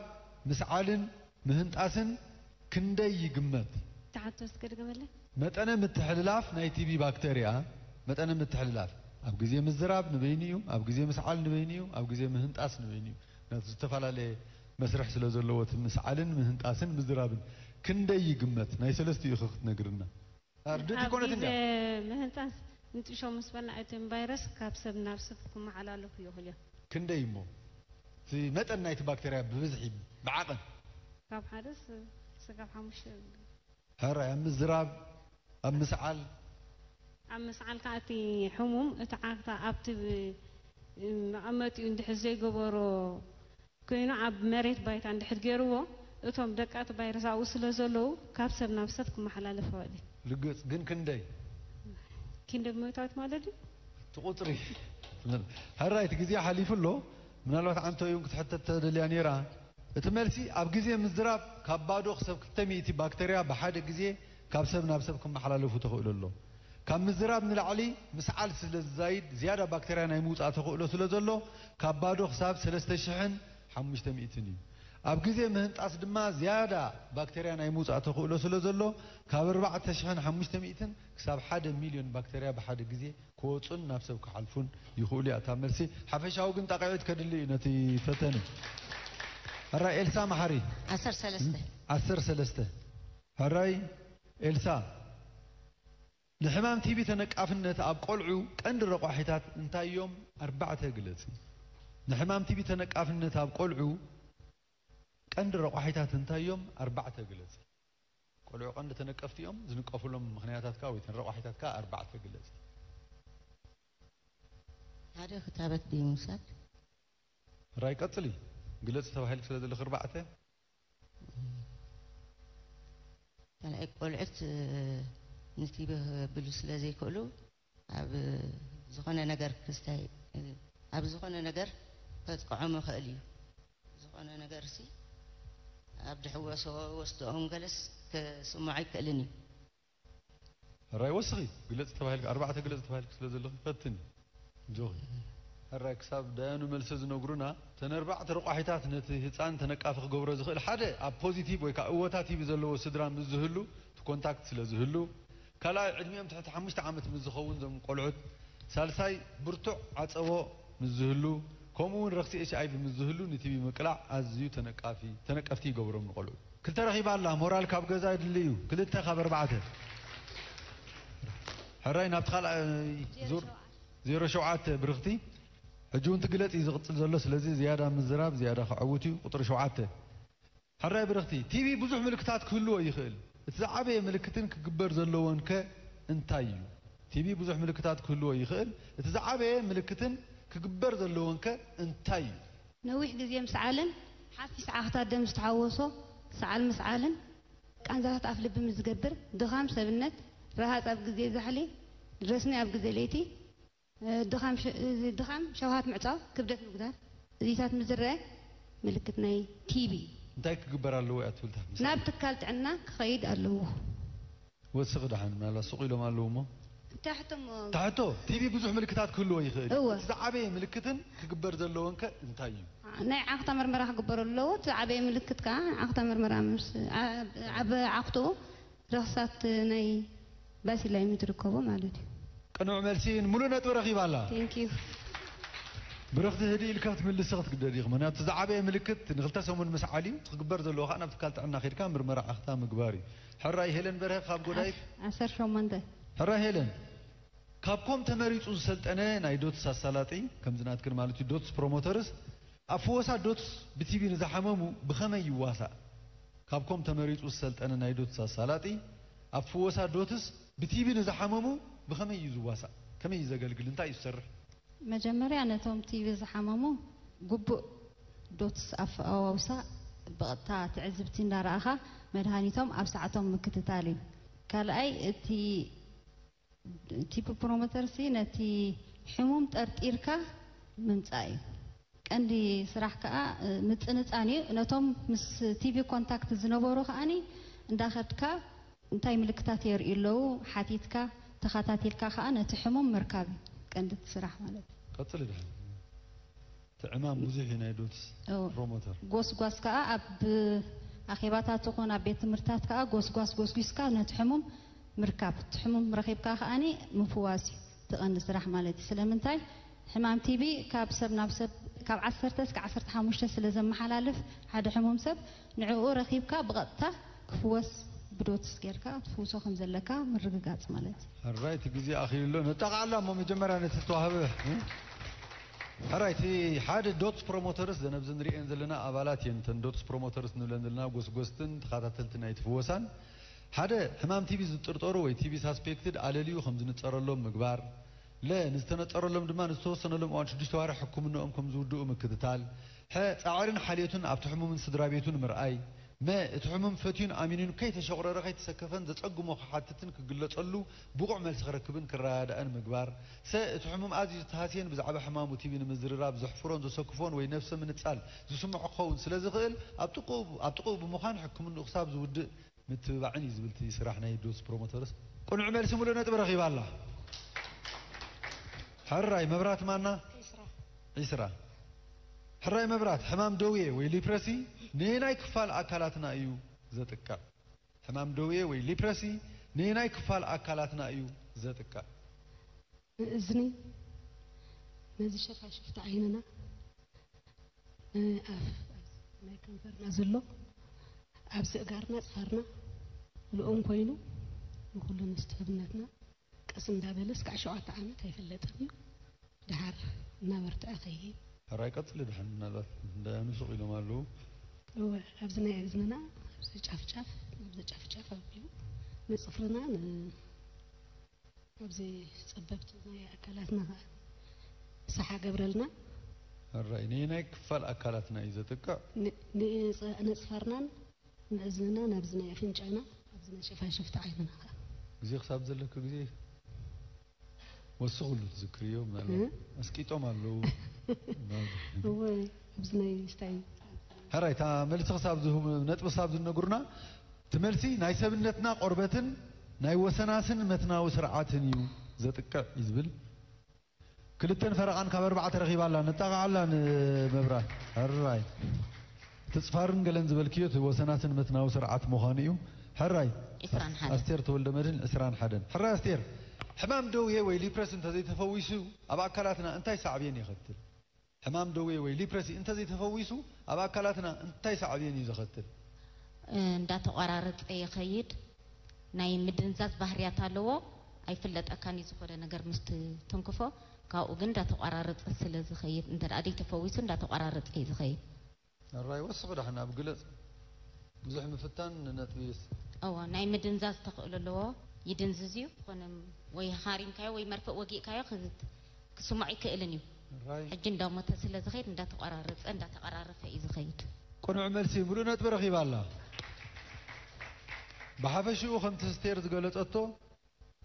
ምስዓልን ምህንጣስን ክንደይ ይግመት? ተሓቶ እስከ ድገመለይ። መጠነ ምትሕልላፍ ናይ ቲቢ ባክተርያ፣ መጠነ ምትሕልላፍ ኣብ ግዜ ምዝራብ ንበይኑ እዩ፣ ኣብ ግዜ ምስዓል ንበይኑ እዩ፣ ኣብ ግዜ ምህንጣስ ንበይኑ እዩ። ምኽንያቱ ዝተፈላለየ መስርሕ ስለ ዘለዎ እቲ ምስዓልን ምህንጣስን ምዝራብን። ክንደይ ይግመት? ናይ ሰለስቲኡ ኢኺ ክትነግርና። ኣርድእቲ ኣብ ኮነት ግዜ እንድያ። ምህንጣስ ንጥሾ ምስ በልና፣ እቲ ቫይረስ ካብ ሰብ ናብ ሰብ ክመሓላለፉ ይኽእሉ እዮም። ክንደይ እሞ? እቲ መጠን ናይቲ ባክተርያ ብብዝሒ፣ ብዓቐን? ካብ ሓደ ስ-፣ ስጋብ ሓሙሽተ። ሕራይ፣ ኣብ ምዝራብ፣ ኣብ ምስዓል? ኣብ ምስዓል ከኣ እቲ ሕሙም፣ እቲ ዓኽታ ኣብቲ ብ-፣ መቐመጢኡ እንድሕር ዘይገበሮ ኮይኑ ኣብ መሬት ባይታ እንድሕር ገይርዎ፣ እቶም ደቃቲ ቫይረስ ኣብኡ ስለ ዘለዉ፣ ካብ ሰብ ናብ ሰብ ክመሓላለፍ ይኽእል እዩ። ርግጽ፣ ግን ክንደይ? ክንደይ ብምእታዎት ማለት ድዩ? እቲ ቁጽሪ። ሕራይ፣ እቲ ግዜ ሓሊፉ ኣሎ። ምናልባት ዓንቶ እውን ክትሕተት ተደልያ ነይራ። እቲ መልሲ፣ ኣብ ግዜ ምዝራብ ካብ ባዶ ክሳብ ክልተ ሚእቲ ባክተርያ ብሓደ ግዜ ካብ ሰብ ናብ ሰብ ክመሓላለፉ ተኽእሎ ኣሎ። ካብ ምዝራብ ንላዕሊ ምስዓል ስለ ዝዛይድ፣ ዝያዳ ባክተርያ ናይ ምውጻእ ተኽእሎ ስለ ዘሎ፣ ካብ ባዶ ክሳብ ሰለስተ ሽሕን ሓሙሽተ ሚእትን እዩ። ኣብ ግዜ ምህንጣስ ድማ ዝያዳ ባክተርያ ናይ ምውጻእ ተኽእሎ ስለ ዘሎ፣ ካብ ኣርባዕተ ሽሕን ሓሙሽተ ሚእትን ክሳብ ሓደ ሚልዮን ባክተርያ ብሓደ ግዜ ክወጹን ናብ ሰብ ክሓልፉን ይኽእሉ እያ እታ መልሲ። ሓፈሻዊ ግን ጣቕዒት ከድሊ እዩ ነቲ ፈተነ። ሕራይ ኤልሳ መሓሪ። ዓሰርተ ሰለስተ። ዓሰርተ ሰለስተ። ሕራይ ኤልሳ። ንሕማም ቲቢ ተነቃፍነት ኣብ ቆልዑ ቀንዲ ረቋሒታት እንታይ እዮም? ኣርባዕተ ግለጺ። ንሕማም ቲቢ ተነቃፍነት ኣብ ቆልዑ ቀንዲ ረቋሒታት እንታይ እዮም? ኣርባዕተ ግለጺ። ቆልዑ ቀንዲ ተነቀፍቲ እዮም። ዝንቀፉሎም ምኽንያታት ከኣ ወይ እተን ረቋሒታት ከኣ ኣርባዕተ ግለጺ። ሓደ ክታበት ብይምውሳድ። ራይ ቀጽሊ። ግለጺ ተባሂልኪ ስለ ዘለኺ ኣርባዕተ። ካልኣይ ቆልዑት፣ እ፣ ንቲቢ ክብሉ ስለ ዘይክእሉ ኣብ ዝኾነ ነገር ክስታይ፣ እ፣ ኣብ ዝኾነ ነገር ከጥቅዖም ይኽእል እዩ። ዝኾነ ነገርሲ ኣብ ድሕወሶ ወስድኦም ገለስ ክስምዖ ኣይክእልን እዩ። ሕራይ ወስኺ ግለጽ ተባሂልክ፣ ኣርባዕተ ግለጽ ተባሂልክ ስለ ዘለኺ ፈትኒ። ጆኺ። ሕራይ ክሳብ ዳያኑ መልሲ ዝነግሩና፣ እተን ኣርባዕተ ረቋሒታት ነቲ ህጻን ተነቃፊ ክገብሮ ዝኽእል፣ ሓደ ኣብ ፖዚቲቭ ወይ ከዓ እወታ ቲቪ ዘለዎ ስድራ ምስ ዝህሉ፣ እቲ ኮንታክት ስለ ዝህሉ፣ ካልኣይ ዕድሚኦም ትሕቲ ሓሙሽተ ዓመት ምስ ዝኸውን እዞም ቆልዑት፣ ሳልሳይ ብርቱዕ ዓጸቦ ምስ ዝህሉ፣ ከምኡ እውን ረኽሲ ኤች ኣይ ቪ ምስ ዝህሉ ንቲቪ ምቅላዕ ኣዝዩ ተነቃፊ፣ ተነቀፍቲ ይገብሮም ንቆልዑ። ክልተ ረኺባ ኣላ፣ ሞራል ካብ ገዛ የድሊ እዩ። ክልተ ካብ ኣርባዕተ። ሕራይ ናብቲ ካልኣይ ዙር ዜሮ ሸውዓተ ብርኽቲ። ሕጂ እውን ትግለጽ እዩ ዝቕጽል ዘሎ፣ ስለዚ ዝያዳ ምዝራብ ዝያዳ ከዐውት እዩ። ቁጽሪ ሸውዓተ። ሕራይ ብርኽቲ፣ ቲቪ ብዙሕ ምልክታት ክህልዎ ይኽእል። እቲ ዝዓበየ ምልክትን ክግበር ዘለዎን ከ እንታይ እዩ? ቲቪ ብዙሕ ምልክታት ክህልዎ ይኽእል። እቲ ዝዓበየ ምልክትን ክግበር ዘለዎን ከ እንታይ እዩ? ነዊሕ ግዜ ምስዓልን ሓፊስ ዓኽታት ደም ዝተሓወሶ ሰዓል ምስዓልን ቃንዛታት ኣፍ ልቢ ምስ ዝገብር ድኻም ሰብነት፣ ረሃጽ ኣብ ግዜ ዛሕሊ፣ ረስኒ ኣብ ግዜ ለይቲ፣ ድኻም ሸ- ድኻም ሸውሃት ምዕጻው፣ ክብደት ምጉዳል፣ እዚታት ምስ ዝረአ ምልክት ናይ ቲቢ። እንታይ ክግበር ኣለዎ እያ ትብል እታ ምሳሌ? ናብ ትካል ጥዕና ክኸይድ ኣለዎ። ወስኺ ደሓን ምናልባት ስቕ ኢሎም ኣለዉ እሞ። እንታይ ሕቶ እሞ? እታ ሕቶ፣ ቲቢ ብዙሕ ምልክታት ክህልዎ ይኽእል እዩ። እወ። እቲ ዝዓበየ ምልክትን ክግበር ዘለዎን ከ እንታይ እዩ? ናይ ዓኽታ መርመራ ክግበሩ ኣለዎ። እቲ ዝዓበየ ምልክት ከኣ ዓኽታ መርመራ ምስ ዓ- ኣብ ዓኽትኡ ረኽሳት ናይ ባሲላይ ምስ ዝርከቦ ማለት እዩ። ቅኑዕ መልሲ፣ ሙሉእ ነጥቢ ረኺባ ኣላ። Thank you። ብርኽቲ፣ ህድእ ኢልካ ክትምልሲ ክትግደድ ኢኺ። ምኽንያቱ እቲ ዝዓበየ ምልክት ንክልተ ሰሙን ምስዓል እዩ። ክግበር ዘለዎ ከዓ ናብ ትካል ጥዕና ከይድካ ምርመራ ዓኽታ ምግባር እዩ። ሕራይ ሄለን በርሀ ካብ ጎዳይፍ። ዓሰርተ ሸሞንተ። ሕራይ ሄለን፣ ካብ ኮም ተመሪጹ ዝሰልጠነ ናይ ዶትስ ኣሳላጢ፣ ከምዚ ናትክን ማለት እዩ፣ ዶትስ ፕሮሞተርስ፣ ኣብ ፍወሳ ዶትስ ብቲቢ ንዝሓመሙ ብኸመይ ይዋሳእ? ካብ ኮም ተመሪጹ ዝሰልጠነ ናይ ዶትስ ኣሳላጢ፣ ኣብ ፍወሳ ዶትስ ብቲቢ ንዝሓመሙ ብኸመይ እዩ ዝዋሳእ? ከመይ እዩ ዘገልግል? እንታይ እዩ ዝሰርሕ? መጀመርያ ነቶም ቲቢ ዝሓመሙ ግቡእ ዶትስ ኣፈ- ኣዋውሳ ብቐጥታ ትዕዝብቲ እንዳረኣኻ መድሃኒቶም ኣብ ሰዓቶም ምክትታል እዩ። ካልኣይ እቲ ቲቢ ፕሮሞተርሲ ነቲ ሕሙም ጠርጢርካ ምምጻእ እዩ። ቀንዲ ስራሕ ከኣ ምጽንጻን እዩ። ነቶም ምስ ቲቢ ኮንታክት ዝነበሩ ከኣኒ እንዳኸድካ እንታይ ምልክታት የርእዩ ኣለዉ ሓቲትካ ተኸታቲልካ ከኣ ነቲ ሕሙም ምርካብ እዩ ቀንዲ እቲ ስራሕ ማለት እዩ። ቀጽሊ ድሓን። እቲ ዕማም ብዙሕ እዩ ናይ ዶትስ እዎ። ፕሮሞተር። ጎስጓስ ከኣ ኣብ ኣኼባታት ይኹን ኣብ ቤት ትምህርትታት ከኣ ጎስጓስ ጎስጒስካ ነቲ ሕሙም ምርካብ። እቲ ሕሙም ረኺብካ ከኣኒ ምፍዋስ እዩ እቲ ቀንዲ ስራሕ ማለት እዩ። ስለምንታይ? ሕማም ቲቢ ካብ ሰብ ናብ ሰብ ካብ ዓሰርተ እስከ ዓሰርተ ሓሙሽተ ስለ ዘመሓላልፍ ሓደ ሕሙም ሰብ ንዕኡ ረኺብካ ብቐጥታ ክፍወስ ብዶትስ ጌርካ ትፍውሶ ከም ዘለካ ምርግጋጽ ማለት እዩ። ሕራይ እቲ ግዜ ኣኺሉ ኣሎ። ነጠቓዕላ እሞ መጀመርያ ነቲ ዝተዋህበ፣ እ? ሕራይ እቲ ሓደ ዶትስ ፕሮሞተርስ ዘን ኣብዚ ንሪኤን ዘለና ኣባላት እየን። እተን ዶትስ ፕሮሞተርስ ንብለን ዘለና ጎስጎስትን ተኸታተልቲ ናይ ትፍወሳን ሓደ ሕማም ቲቢ ዝጥርጠሩ ወይ ቲቢ ሳስፔክትድ ኣለልዩ ከም ዝንጸረሎም ምግባር፣ ለ ንዝተነጸረሎም ድማ ንዝተወሰነሎም እዋን ሽዱሽተ ዋርሕ ሕክምንኦም ከም ዝውድኡ ምክትታል፣ ሐ ጻዕርን ሓልዮትን ኣብቲ ሕሙምን ስድራ ቤቱን ምርኣይ፣ መ እቲ ሕሙም ፈትዩን ኣሚኑን ከይተሸቑረረ ከይተሰከፈን ዘጸግሞ ክሓትትን ክግለጸሉ ብቑዕ መልሲ ክረክብን ክረዳዳእን ምግባር፣ ሰ እቲ ሕሙም ኣዝዩ ዝተሃስየን ብዛዕባ ሕማሙ ቲቢ ንምዝርራብ ዘሕፍሮን ዘሰክፎን ወይ ነፍሰ ምንጻል ዝስምዖ ክኸውን ስለ ዝኽእል ኣብ ጥቕኡ ኣብ ጥቕኡ ብምዃን ሕክምንኡ ክሳብ ዝውድእ ምትብባዕን እዩ ዝብል እቲ ስራሕ ናይ ዶስ ፕሮሞተርስ። ቅኑዕ መልሲ፣ ሙሉእ ነጥቢ ረኺባ ኣላ። ሕራይ መብራት ማና? ዒስራ። ዒስራ። ሕራይ መብራት፣ ሕማም ደውየ ወይ ሊፕረሲ ነየናይ ክፋል ኣካላትና እዩ ዘጥቅዕ? ሕማም ደውየ ወይ ሊፕረሲ ነየናይ ክፋል ኣካላትና እዩ ዘጥቅዕ? ንእዝኒ፣ ነዚ ሸፋሽፍቲ ዓይንና፣ ንኣፍ፣ ናይ ከንፈርና ዘሎ፣ ኣብዚ እጋርና፣ ጽፈርና፣ ልኡም ኮይኑ ንኹሉ ንስትብነትና ቀስ እንዳበለ እስካዕ ሸውዓተ ዓመት ኣይፍለጥን እዩ። ድሓር እናበርትዐ ከይድ። ሕራይ ቀጽሊ ድሓን ምናልባት እንዳያኑ ሱቕ ኢሎም ኣለዉ። እወ፣ ኣብዚ ናይ እዝንና፣ ኣብዚ ጫፍ ጫፍ፣ ኣብዚ ጫፍ ጫፍ ኣቢሉ ንጽፍርና፣ ን-፣ ኣብዚ ጸበብቲ ናይ ኣካላትና ኸኣ ሰሓ ገብረልና። ሕራይ፣ ነየናይ ክፋል ኣካላትና እዩ ዘጥቅዕ? ን-፣ ንጸ-፣ ነጽፈርናን ንእዝንና፣ ናብዚ ናይ ኣፍንጫና፣ ኣብዚ ናይ ሸፋሽፍቲ ዓይንና ኸኣ። ግዜ ክሳብ ዘለኪ ግዜ ወስኽሉ ትዝክርዮ፣ ምናልባት እ? ኣስቂጦም ኣለዉ። እወ፣ ኣብዚ ናይ ስታይ። ሕራይ፣ እታ መልሲ ክሳብ ዝህቡ፣ ነጥቢ ክሳብ ዝነግሩና፣ እቲ መልሲ ናይ ሰብነትና ቆርበትን ናይ ወሰናስን መትናዊ ስርዓትን እዩ ዘጥቅዕ እዩ ዝብል። ክልተን ፈረቓን ካብ ኣርባዕተ ረኺባ ኣላ፣ ነጣቕዓላ ንመብራት። ሕራይ። ትጽፋርን ገለን ዝበልክዮ እቲ ወሰናስን መትናዊ ስርዓት ምዃኑ እዩ። ሕራይ። ዕስራን ሓደን። ኣስቴር ተወልደ መድህን ዕስራን ሓደን። ሕራይ ኣስቴር፣ ሕማም ደውየ ወይ ሊፕረሲ እንተዘይተፈዊሱ ኣብ ኣካላትና እንታይ ሳዕቤን የኸትል? ሕማም ደውየ ወይ ሊፕረሲ እንተዘይተፈዊሱ ኣብ ኣካላትና እንታይ ሳዕቤን እዩ ዘኸትል? እንዳተቆራረጸ ይኸይድ። ናይ ምድንዛዝ ባህርያት ኣለዎ። ኣይፍለጠካን እዩ ዝኾነ ነገር ምስ ትንክፎ፣ ካብኡ ግን እንዳተቆራረጸ ስለ ዝኸይድ፣ እንተ ደኣ ዘይተፈዊሱ እንዳተቆራረጸ እዩ ዝኸይድ። ኣራይ ወስኽ ዳሕና ኣብ ግለጽ። ብዙሕ ምፍታን ንነጥቢ ይስ- እዎ፣ ናይ ምድንዛዝ ተኽእሎ ኣለዎ። ይድንዝዝ እዩ። ዝኾነ ወይ ሃሪምካዮ ወይ መርፍእ ወጊእካዮ ክዝት-፣ ክስምዖ ይክእልን እዩ። ኣራይ ሕጂ እንዳሞተ ስለ ዝኸይድ እንዳተቆራረጸ እንዳተቆራረፈ እዩ ዝኸይድ። ቅኑዕ መልሲ፣ ምሉእ ነጥቢ ረኺባ ኣላ። ብሓፈሽኡ ከምቲ ስቴር ዝገለጸቶ፣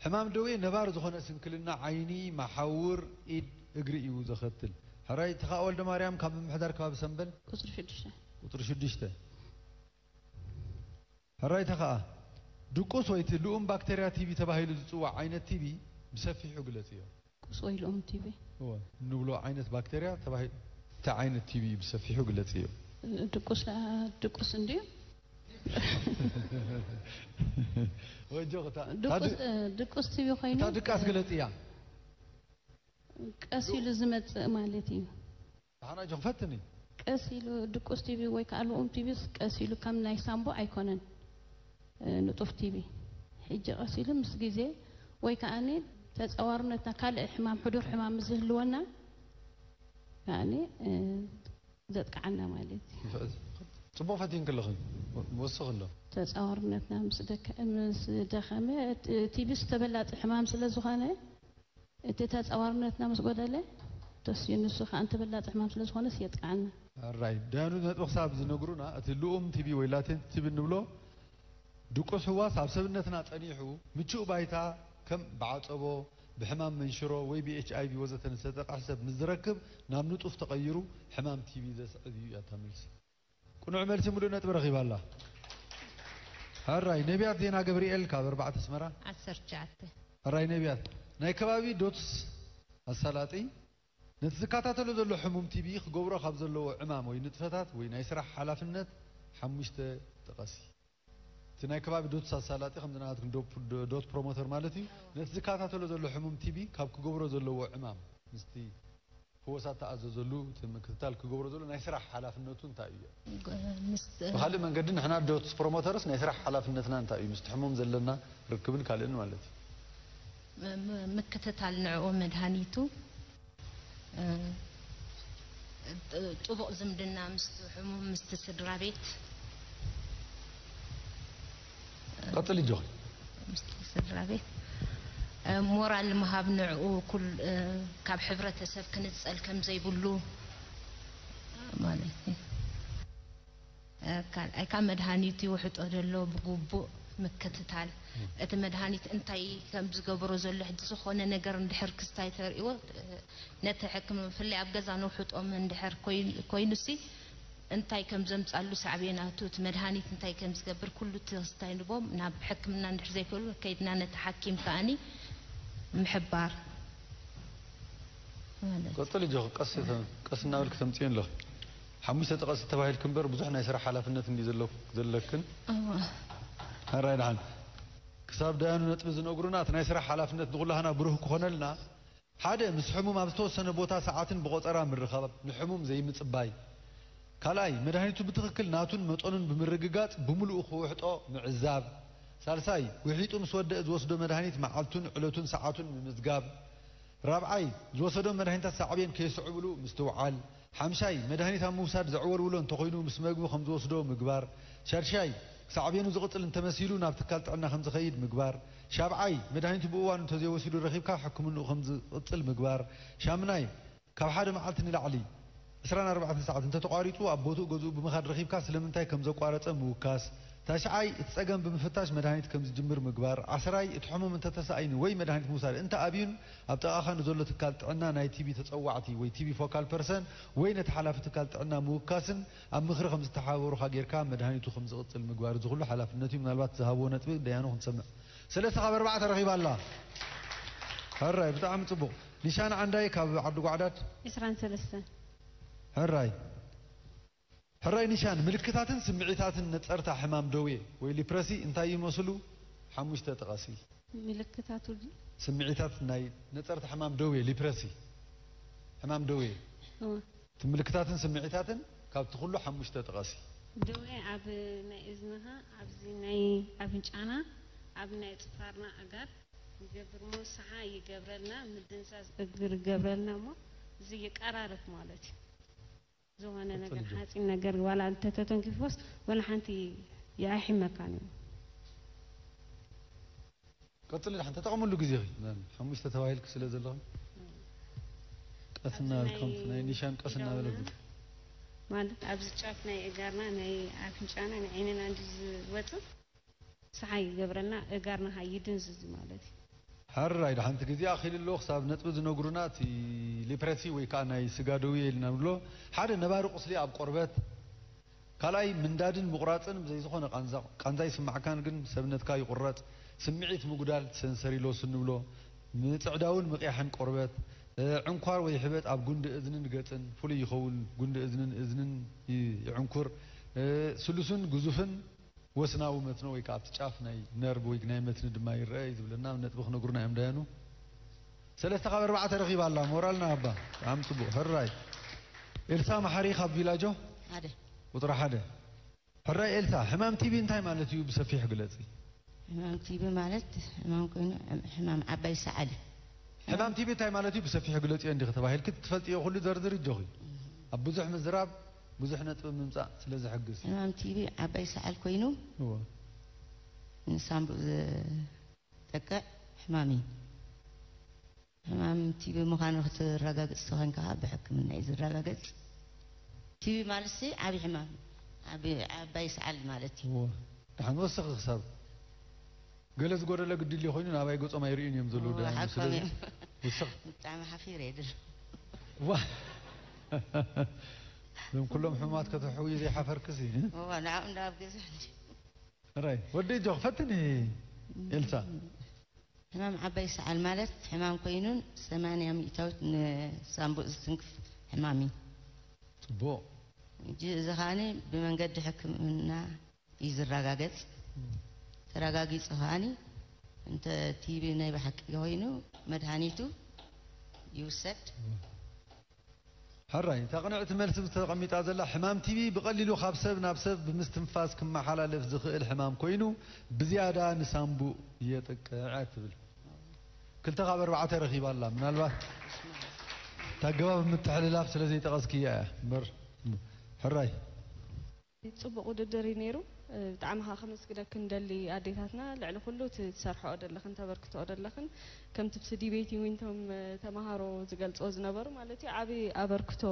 ሕማም ደዌ ነባር ዝኾነ ስንክልና ዓይኒ፣ መሓውር፣ ኢድ፣ እግሪ እዩ ዘኸትል። ሕራይ ተኻእ ወልደ ማርያም ካብ ምምሕዳር ከባቢ ሰምበል። ቁፅሪ ሽዱሽተ። ቁፅሪ ሽዱሽተ። ሕራይ ተኸኣ ድቁስ ወይ እቲ ልኡም ባክተርያ ቲቢ ተባሂሉ ዝጽዋዕ ዓይነት ቲቢ ብሰፊሑ ግለጽዮ። ቁስ ወይ ልኡም ቲቢ። እወ፣ እንብሎ ዓይነት ባክተርያ ተባሂሉ፣ እቲ ዓይነት ቲቢ ብሰፊሑ ግለጽዮ። ድቁስ ደኣ ድቁስ እንድዩ። ወጆ ክታ ድቁስ ድቁስ ቲቢ ኮይኑ እታ ድቃስ ግለጽያ። ቀስ ኢሉ ዝመጽእ ማለት እዩ። ሓና ጆ ክፈትኒ። ቀስ ኢሉ ድቁስ ቲቢ ወይ ከዓ ልኡም ቲቢ ቀስ ኢሉ ከም ናይ ሳምቦ ኣይኮነን። ንጡፍ ቲቢ ሕጂ ቀስ ኢሉ ምስ ግዜ ወይ ከዓ ተፃዋርነትና ካልእ ሕማም፣ ሕዱር ሕማም ምስ ዝህልወና ከዓ ዘጥቅዓና ማለት እዩ። ጽቡቕ ፈቲን ከለኽን ወስኽ ኣሎ። ተፃዋርነትና ምስ ደከ-፣ ምስ ደኸመ፣ እቲ ቲቢ ተበላፂ ሕማም ስለ ዝኾነ፣ እቲ ተፃዋርነትና ምስ ጎደለ፣ ተስዩ ንሱ ከዓ ተበላፂ ሕማም ስለ ዝኾነስ የጥቅዓና። ኣራይ፣ ደያኑ ነጥቢ ክሳብ ዝነግሩና፣ እቲ ልኡም ቲቢ ወይ ላቴንት ቲቢ እንብሎ ድቁስ ህዋስ ኣብ ሰብነትና ጸኒሑ፣ ምቹእ ባይታ ከም ብዓጸቦ፣ ብሕማም መንሽሮ ወይ ብ ኤች ኣይ ቪ ወዘተ ንዝተጠቕዐ ሰብ ምስ ዝረክብ፣ ናብ ንጡፍ ተቐይሩ ሕማም ቲቢ ዘስዕብ እዩ እያ እታ መልሲ። ቅኑዕ መልሲ፣ ምሉእ ነጥቢ ረኺባ ኣላ። ሕራይ፣ ነቢያት ዜና ገብርኤል ካብ ኣርባዕተ ኣስመራ። ዓሰርተ ትሽዓተ። ሕራይ ነቢያት፣ ናይ ከባቢ ዶትስ ኣሳላጢ ነቲ ዝከታተሎ ዘሎ ሕሙም ቲቢ ክገብሮ ካብ ዘለዎ ዕማም ወይ ንጥፈታት ወይ ናይ ስራሕ ሓላፍነት ሓሙሽተ ጥቐሲ። እቲ ናይ ከባቢ ዶትስ ኣሳላጢ ከምዚ ናትኩም ዶት፣ ዶት ፕሮሞተር ማለት እዩ። ነቲ ዝከታተሎ ዘሎ ሕሙም ቲቢ ካብ ክገብሮ ዘለዎ ዕማም ምስቲ ፈወሳ ተኣዘዘሉ እቲ ምክትታል ክገብሮ ዘሎ ናይ ስራሕ ሓላፍነቱ እንታይ እዩ? ምስ ብኻልእ መንገዲ ንሕና ዶትስ ፕሮሞተርስ ናይ ስራሕ ሓላፍነትና እንታይ እዩ? ምስቲ ሕሙም ዘለና ርክብን ካልእን ማለት እዩ። ም-፣ ምክትታል ንዕኡ መድሃኒቱ፣ እ፣ ጥ-፣ ጥቡቕ ዝምድና ምስቲ ሕሙም፣ ምስቲ ስድራ ቤት። ቀጽሊ ጆን። ምስቲ ስድራ ቤት፣ እ፣ ሞራል ምሃብ ንዕኡ ኩል-፣ እ፣ ካብ ሕብረተሰብ ክንጸል ከም ዘይብሉ ማለት እዩ። እ፣ ካልኣይ ካብ መድሃኒቱ ይውሕጦ ዘሎ ብግቡእ ምክትታል። እቲ መድሃኒት እንታይ ከም ዝገብሮ ዘሎ ሕጂ ዝኾነ ነገር እንድሕር ክስታይ ተርእይዎ፣ እ፣ ነቲ ሕክም-፣ ብፍላይ ኣብ ገዛ ነውሕጦም እንድሕር ኮይን-፣ ኮይኑሲ እንታይ ከም ዘምጻሉ ሳዕቤናቱ፣ እቲ መድሃኒት እንታይ ከም ዝገብር ኩሉ እቲ ክስታይ ንቦም ናብ ሕክምና እንድሕር ዘይክእሉ ከይድና ነቲ ሓኪም ከኣኒ ምሕባር ማለት። ቀጽሊ ጆ፣ ቀስ፣ ቀስ እናበልክ ተምጽእዮ ኣለኺ። ሓሙሽተ ጥቐሲ ተባሂልክ እምበር ብዙሕ ናይ ስራሕ ሓላፍነት እንዲ ዘሎ-፣ ዘለክን። እዋ። ሕራይ ደሓን። ክሳብ ደያኑ ነጥቢ ዝነግሩና፣ እቲ ናይ ስራሕ ሓላፍነት ንኹላህና ብሩህ ክኾነልና፣ ሓደ፣ ምስ ሕሙም ኣብ ዝተወሰነ ቦታ ሰዓትን ብቆጸራ ምርኻብ፣ ንሕሙም ዘይምጽባይ። ካልኣይ፣ መድሃኒቱ ብትኽክል ናቱን መጠኑን ብምርግጋጽ ብምሉኡ ክውሕጦ ምዕዛብ። ሳልሳይ፣ ውሒጡ ምስ ወደአ ዝወስዶ መድሃኒት መዓልቱን ዕለቱን ሰዓቱን ምምዝጋብ። ራብዓይ፣ ዝወሰዶም መድሃኒታት ሳዕቤን ከየስዕብሉ ምስትውዓል። ሓምሻይ፣ መድሃኒት ኣብ ምውሳድ ዘዕወልውሎ እንተኾይኑ ምስ መግቢ ከም ዝወስዶ ምግባር። ሻድሻይ፣ ሳዕቤኑ ዝቕጽል እንተመሲሉ ናብ ትካል ጥዕና ከም ዝኸይድ ምግባር። ሻብዓይ፣ መድሃኒቱ ብእዋኑ እንተዘይወሲዱ ረኺብካ ሕክምንኡ ከም ዝቕጽል ምግባር። ሻምናይ፣ ካብ ሓደ መዓልቲ ንላዕሊ ዕስራን ኣርባዕተን ሰዓት እንተተቋሪጹ ኣብ ቦትኡ ገዝኡ ብምኻድ ረኺብካ ስለምንታይ ከም ዘቋረጸ ምውካስ። ታሽዓይ፣ እቲ ጸገም ብምፍታሽ መድሃኒት ከም ዝጅምር ምግባር። ዓስራይ፣ እቲ ሕሙም እንተተሳኢኑ ወይ መድሃኒት ምውሳድ እንተኣብዩን ኣብ ጥቓኻ ንዘሎ ትካል ጥዕና ናይ ቲቢ ተጸዋዕቲ ወይ ቲቢ ፎካል ፐርሰን ወይ ነቲ ሓላፊ ትካል ጥዕና ምውካስን ኣብ ምኽሪ ከም ዝተሓባበሩኻ ጌርካ መድሃኒቱ ከም ዝቕጽል ምግባር። እዚ ኩሉ ሓላፍነት እዩ። ምናልባት ዝሃብዎ ነጥቢ ደያኑ ክንሰምዕ። ሰለስተ ካብ ኣርባዕተ ረኺባ ኣላ። ሕራይ፣ ብጣዕሚ ጽቡቕ። ኒሻን ዓንዳይ ካብ ዓዲ ጓዕዳድ። ዕስራን ሰለስተን። ሕራይ። ሕራይ ኒሻን፣ ምልክታትን ስምዒታትን ነጸርታ ሕማም ደዌ ወይ ሊፕረሲ እንታይ ይመስሉ? ሓሙሽተ ጥቀሲ። ምልክታቱ ድዩ? ስምዒታት ናይ ነጸርታ ሕማም ደዌ ሊፕረሲ፣ ሕማም ደዌ። እወ። እቲ ምልክታትን ስምዒታትን ካብቲ ኩሉ ሓሙሽተ ጥቀሲ። ደዌ ኣብ ናይ እዝንኻ፣ ኣብዚ ናይ ኣፍንጫና፣ ኣብ ናይ ጽፋርና ኣጋር ይገብር እሞ፣ ሰሓ ይገብረልና፣ ምድንዛዝ እግር ይገብረልና እሞ፣ እዚ ይቀራረፍ ማለት እዩ። ዝኾነ ነገር፣ ሓፂን ነገር፣ ዋላ እንተተተንኪፎስ፣ ወላ ሓንቲ የኣሒመካን እዩ። ቀፅሊ፣ ደሓን ተጠቐምሉ ግዜኺ። ሓሙሽተ ተባሂልኪ ስለ ዘለኹ፣ ቀስ እናበልኩም፣ ናይ ኒሻን ቀስ እናበለኩም። ማለት ኣብዚ ጫፍ ናይ እጋርና፣ ናይ ኣፍንጫና፣ ናይ ዓይንና እንዲ ዝወፅእ፣ ሰሓ ይገብረና፣ እጋርና ኸዓ ይድንዝዝ ማለት እዩ። ሕራይ፣ ደሓንቲ ግዜ ኣኺሉ ኣሎ። ክሳብ ነጥቢ ዝነግሩና፣ እቲ ሊፕረሲ ወይ ከዓ ናይ ስጋ ደዌ ኢልና ንብሎ፣ ሓደ ነባሪ ቁስሊ ኣብ ቆርበት፣ ካልኣይ ምንዳድን ምቑራፅን ብዘይ ዝኾነ ቃንዛ፣ ቃንዛ ይስማዕካን ግን ሰብነትካ ይቑረፅ፣ ስምዒት ምጉዳል፣ ሰንሰሪሎስ እንብሎ፣ ምፅዕዳውን ምቕያሕን ቆርበት፣ እ፣ ዕንኳር ወይ ሕበጥ ኣብ ጉንዲ እዝንን ገፅን ፍሉይ ይኸውን። ጉንዲ እዝንን እዝንን ይ-፣ ይዕንኩር። እ፣ ስሉስን ግዙፍን ወስናዊ መትኖ ወይ ከዓ ኣብቲ ጫፍ ናይ ነርቭ ወይ ናይ መትኒ ድማ ይረአ እዩ ዝብለና ነጥቢ ክነግሩና እዮም ዳያኑ። ሰለስተ ካብ ኣርባዕተ ረኺባ ኣላ። ሞራልና ኣባ። ብጣዕሚ ጽቡቕ። ሕራይ። ኤልሳ መሓሪ ካብ ቪላጆ። ሓደ። ቁጽሪ ሓደ። ሕራይ ኤልሳ፣ ሕማም ቲቢ እንታይ ማለት እዩ? ብሰፊሕ ግለጺ። ሕማም ቲቢ ማለት ሕማም ኮይኑ፣ ሕማም ዓባይ ሰዓል እዩ። ሕማም ቲቢ እንታይ ማለት እዩ? ብሰፊሕ ግለጺዮ እንዲኺ ተባሂልኪ፣ ትፈልጥዮ ኩሉ ዘርዝሪ እጆኺ። ኣብ ብዙሕ ምዝራብ ብዙሕ ነጥቢ ምምጻእ ስለ ዝሕግዝ። ሕማም ቲቢ ዓባይ ሰዓል ኮይኑ፣ እወ። ንሳምቡእ ዘጠቅዕ ሕማም እዩ። ሕማም ቲቢ ምዃኑ ክትረጋግጽ ተኾይንካ ከዓ ብሕክምና እዩ ዝረጋገጽ። ቲቢ ማለትሲ ዓብዪ ሕማም እዩ። ዓቢ-፣ ዓባይ ሰዓል ማለት እዩ። እወ። ደሓን ወስኺ ክሳብ ገለ ዝጎደለ ግዲ ሊዮ ኮይኑ ናባይ ገጾም ኣይርእዩን እዮም ዘለዉ እወ፣ ደሓን። ሓቆም ስለዚ እዮም። ውስኽ። ብጣዕሚ ሓፊረ እየ ድሮ። ዋ። እዞም ኩሎም ሕሙማት ከተሕውዩ ዘይሓፈርክሲ፣ እ? እወ፣ ንዕኦም ዶ ኣብ ገዛ እንዲ። ሕራይ፣ ወዲ እጆ ክፈትኒ ኤልሳ። ሕማም ዓባይ ሰዓል ማለት ሕማም ኮይኑን ሰማንያ ሚእታዊት ንሳምቡእ ዝትንክፍ ሕማም እዩ። ጽቡቕ። ሕጂ እዚ ከኣኒ ብመንገዲ ሕክምና እዩ ዝረጋገጽ። ተረጋጊጹ ከኣኒ እንተ ቲቢ ናይ ብሓቂ ኮይኑ መድሃኒቱ ይውሰድ። ሕራይ፣ እታ ቅንዕቲ መልሲ ተቐሚጣ ዘላ፣ ሕማም ቲቢ ብቐሊሉ ካብ ሰብ ናብ ሰብ ብምስትንፋስ ክመሓላለፍ ዝኽእል ሕማም ኮይኑ፣ ብዝያዳ ንሳምቡእ የጥቅዕ ትብል። ክልተ ካብ ኣርባዕተ ረኺባ ኣላ። ምናልባት እታ ኣገባብ ምትሕልላፍ ስለ ዘይጠቐስክያ እያ እምበር። ሕራይ። ጽቡቕ ውድድር እዩ ነይሩ። እ፣ ብጣዕሚ ኸኣ ከመስግነክን ደሊ ኣዴታትና፣ ልዕሊ ኩሉ እቲ ትሰርሕኦ ደለኽን ተበርክትኦ ደለኽን፣ ከምቲ ብቲ ዲቤቲንግ ዊን እቶም፣ እ፣ ተማሃሮ ዝገልጽዎ ዝነበሩ ማለት እዩ፣ ዓቢ ኣበርክቶ፣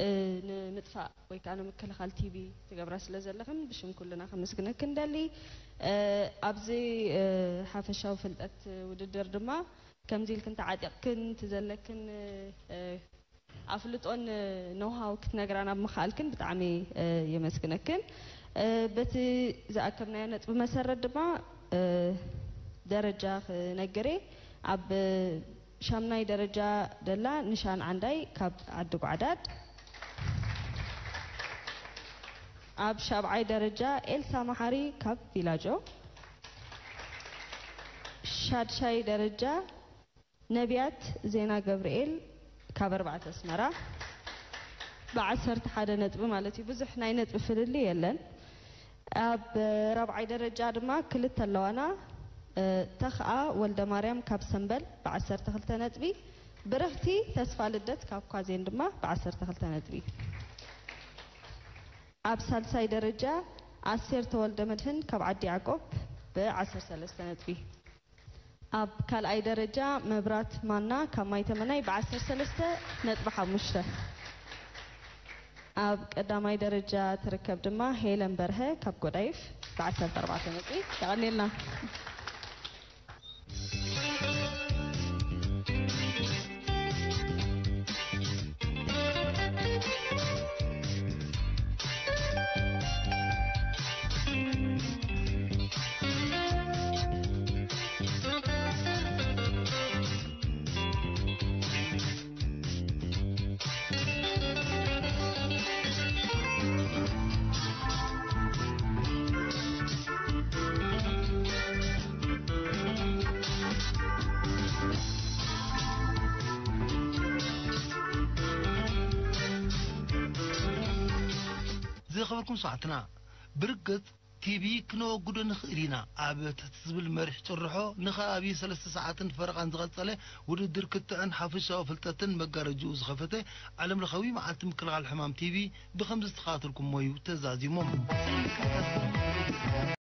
እ፣ ንምጥፋእ ወይ ከኣ ንምክልኻል ቲቢ ትገብራ ስለ ዘለኽን ብሽም ኩልና ከመስግነክን ደሊ። እ፣ ኣብዚ፣ እ፣ ሓፈሻዊ ፍልጠት ውድድር ድማ ከምዚ ኢልክን ተዓጢቕክን እቲ ዘለክን፣ እ፣ ኣፍልጦን ኖሃው ክትነግራና ብምኽኣልክን ብጣዕሚ፣ እ፣ የመስግነክን። እ፣ በቲ ዝኣከብናዮ ነጥቢ መሰረት ድማ፣ እ፣ ደረጃ ክነግር እየ። ኣብ ሻምናይ ደረጃ ደላ ንሻን ዓንዳይ ካብ ዓዲ ጓዕዳድ። ኣብ ሻብዓይ ደረጃ ኤልሳ መሓሪ ካብ ቪላጆ። ሻድሻይ ደረጃ ነቢያት ዜና ገብርኤል ካብ ኣርባዕተ ኣስመራ ብዓሰርተ ሓደ ነጥቢ ማለት እዩ። ብዙሕ ናይ ነጥቢ ፍልልይ የለን። ኣብ ራብዓይ ደረጃ ድማ ክልተ ኣለዋና። እ፣ ተኽኣ ወልደ ማርያም ካብ ሰምበል ብዓሰርተ ክልተ ነጥቢ፣ ብርኽቲ ተስፋ ልደት ካብ ኳዜን ድማ ብዓሰርተ ክልተ ነጥቢ። ኣብ ሳልሳይ ደረጃ ኣስቴር ተወልደ መድህን ካብ ዓዲ ያዕቆብ ብዓሰርተ ሰለስተ ነጥቢ። ኣብ ካልኣይ ደረጃ መብራት ማና ካብ ማይተመናይ ብዓሰርተ ሰለስተ ነጥቢ ሓሙሽተ። ኣብ ቀዳማይ ደረጃ ትርከብ ድማ ሄለን በርሀ ካብ ጎዳይፍ ብዓሰርተ ኣርባዕተ ነጥቢ። የቐኔልና። ዝኸበርኩም ሰዓትና ብርግጽ ቲቢ ክነወግዶ ንኽእል ኢና ኣብ ትሕቲ ዝብል መሪሕ ጭርሖ ንኸባቢ ሰለስተ ሰዓትን ፈረቓን ዝቐጸለ ውድድር ክትዕን ሓፈሻዊ ፍልጠትን መጋረጅኡ ዝኸፈተ ዓለም ለኻዊ መዓልቲ ምክልኻል ሕማም ቲቢ ብኸምዚ ዝተኸታተልኩሞ እዩ ተዛዚሞም።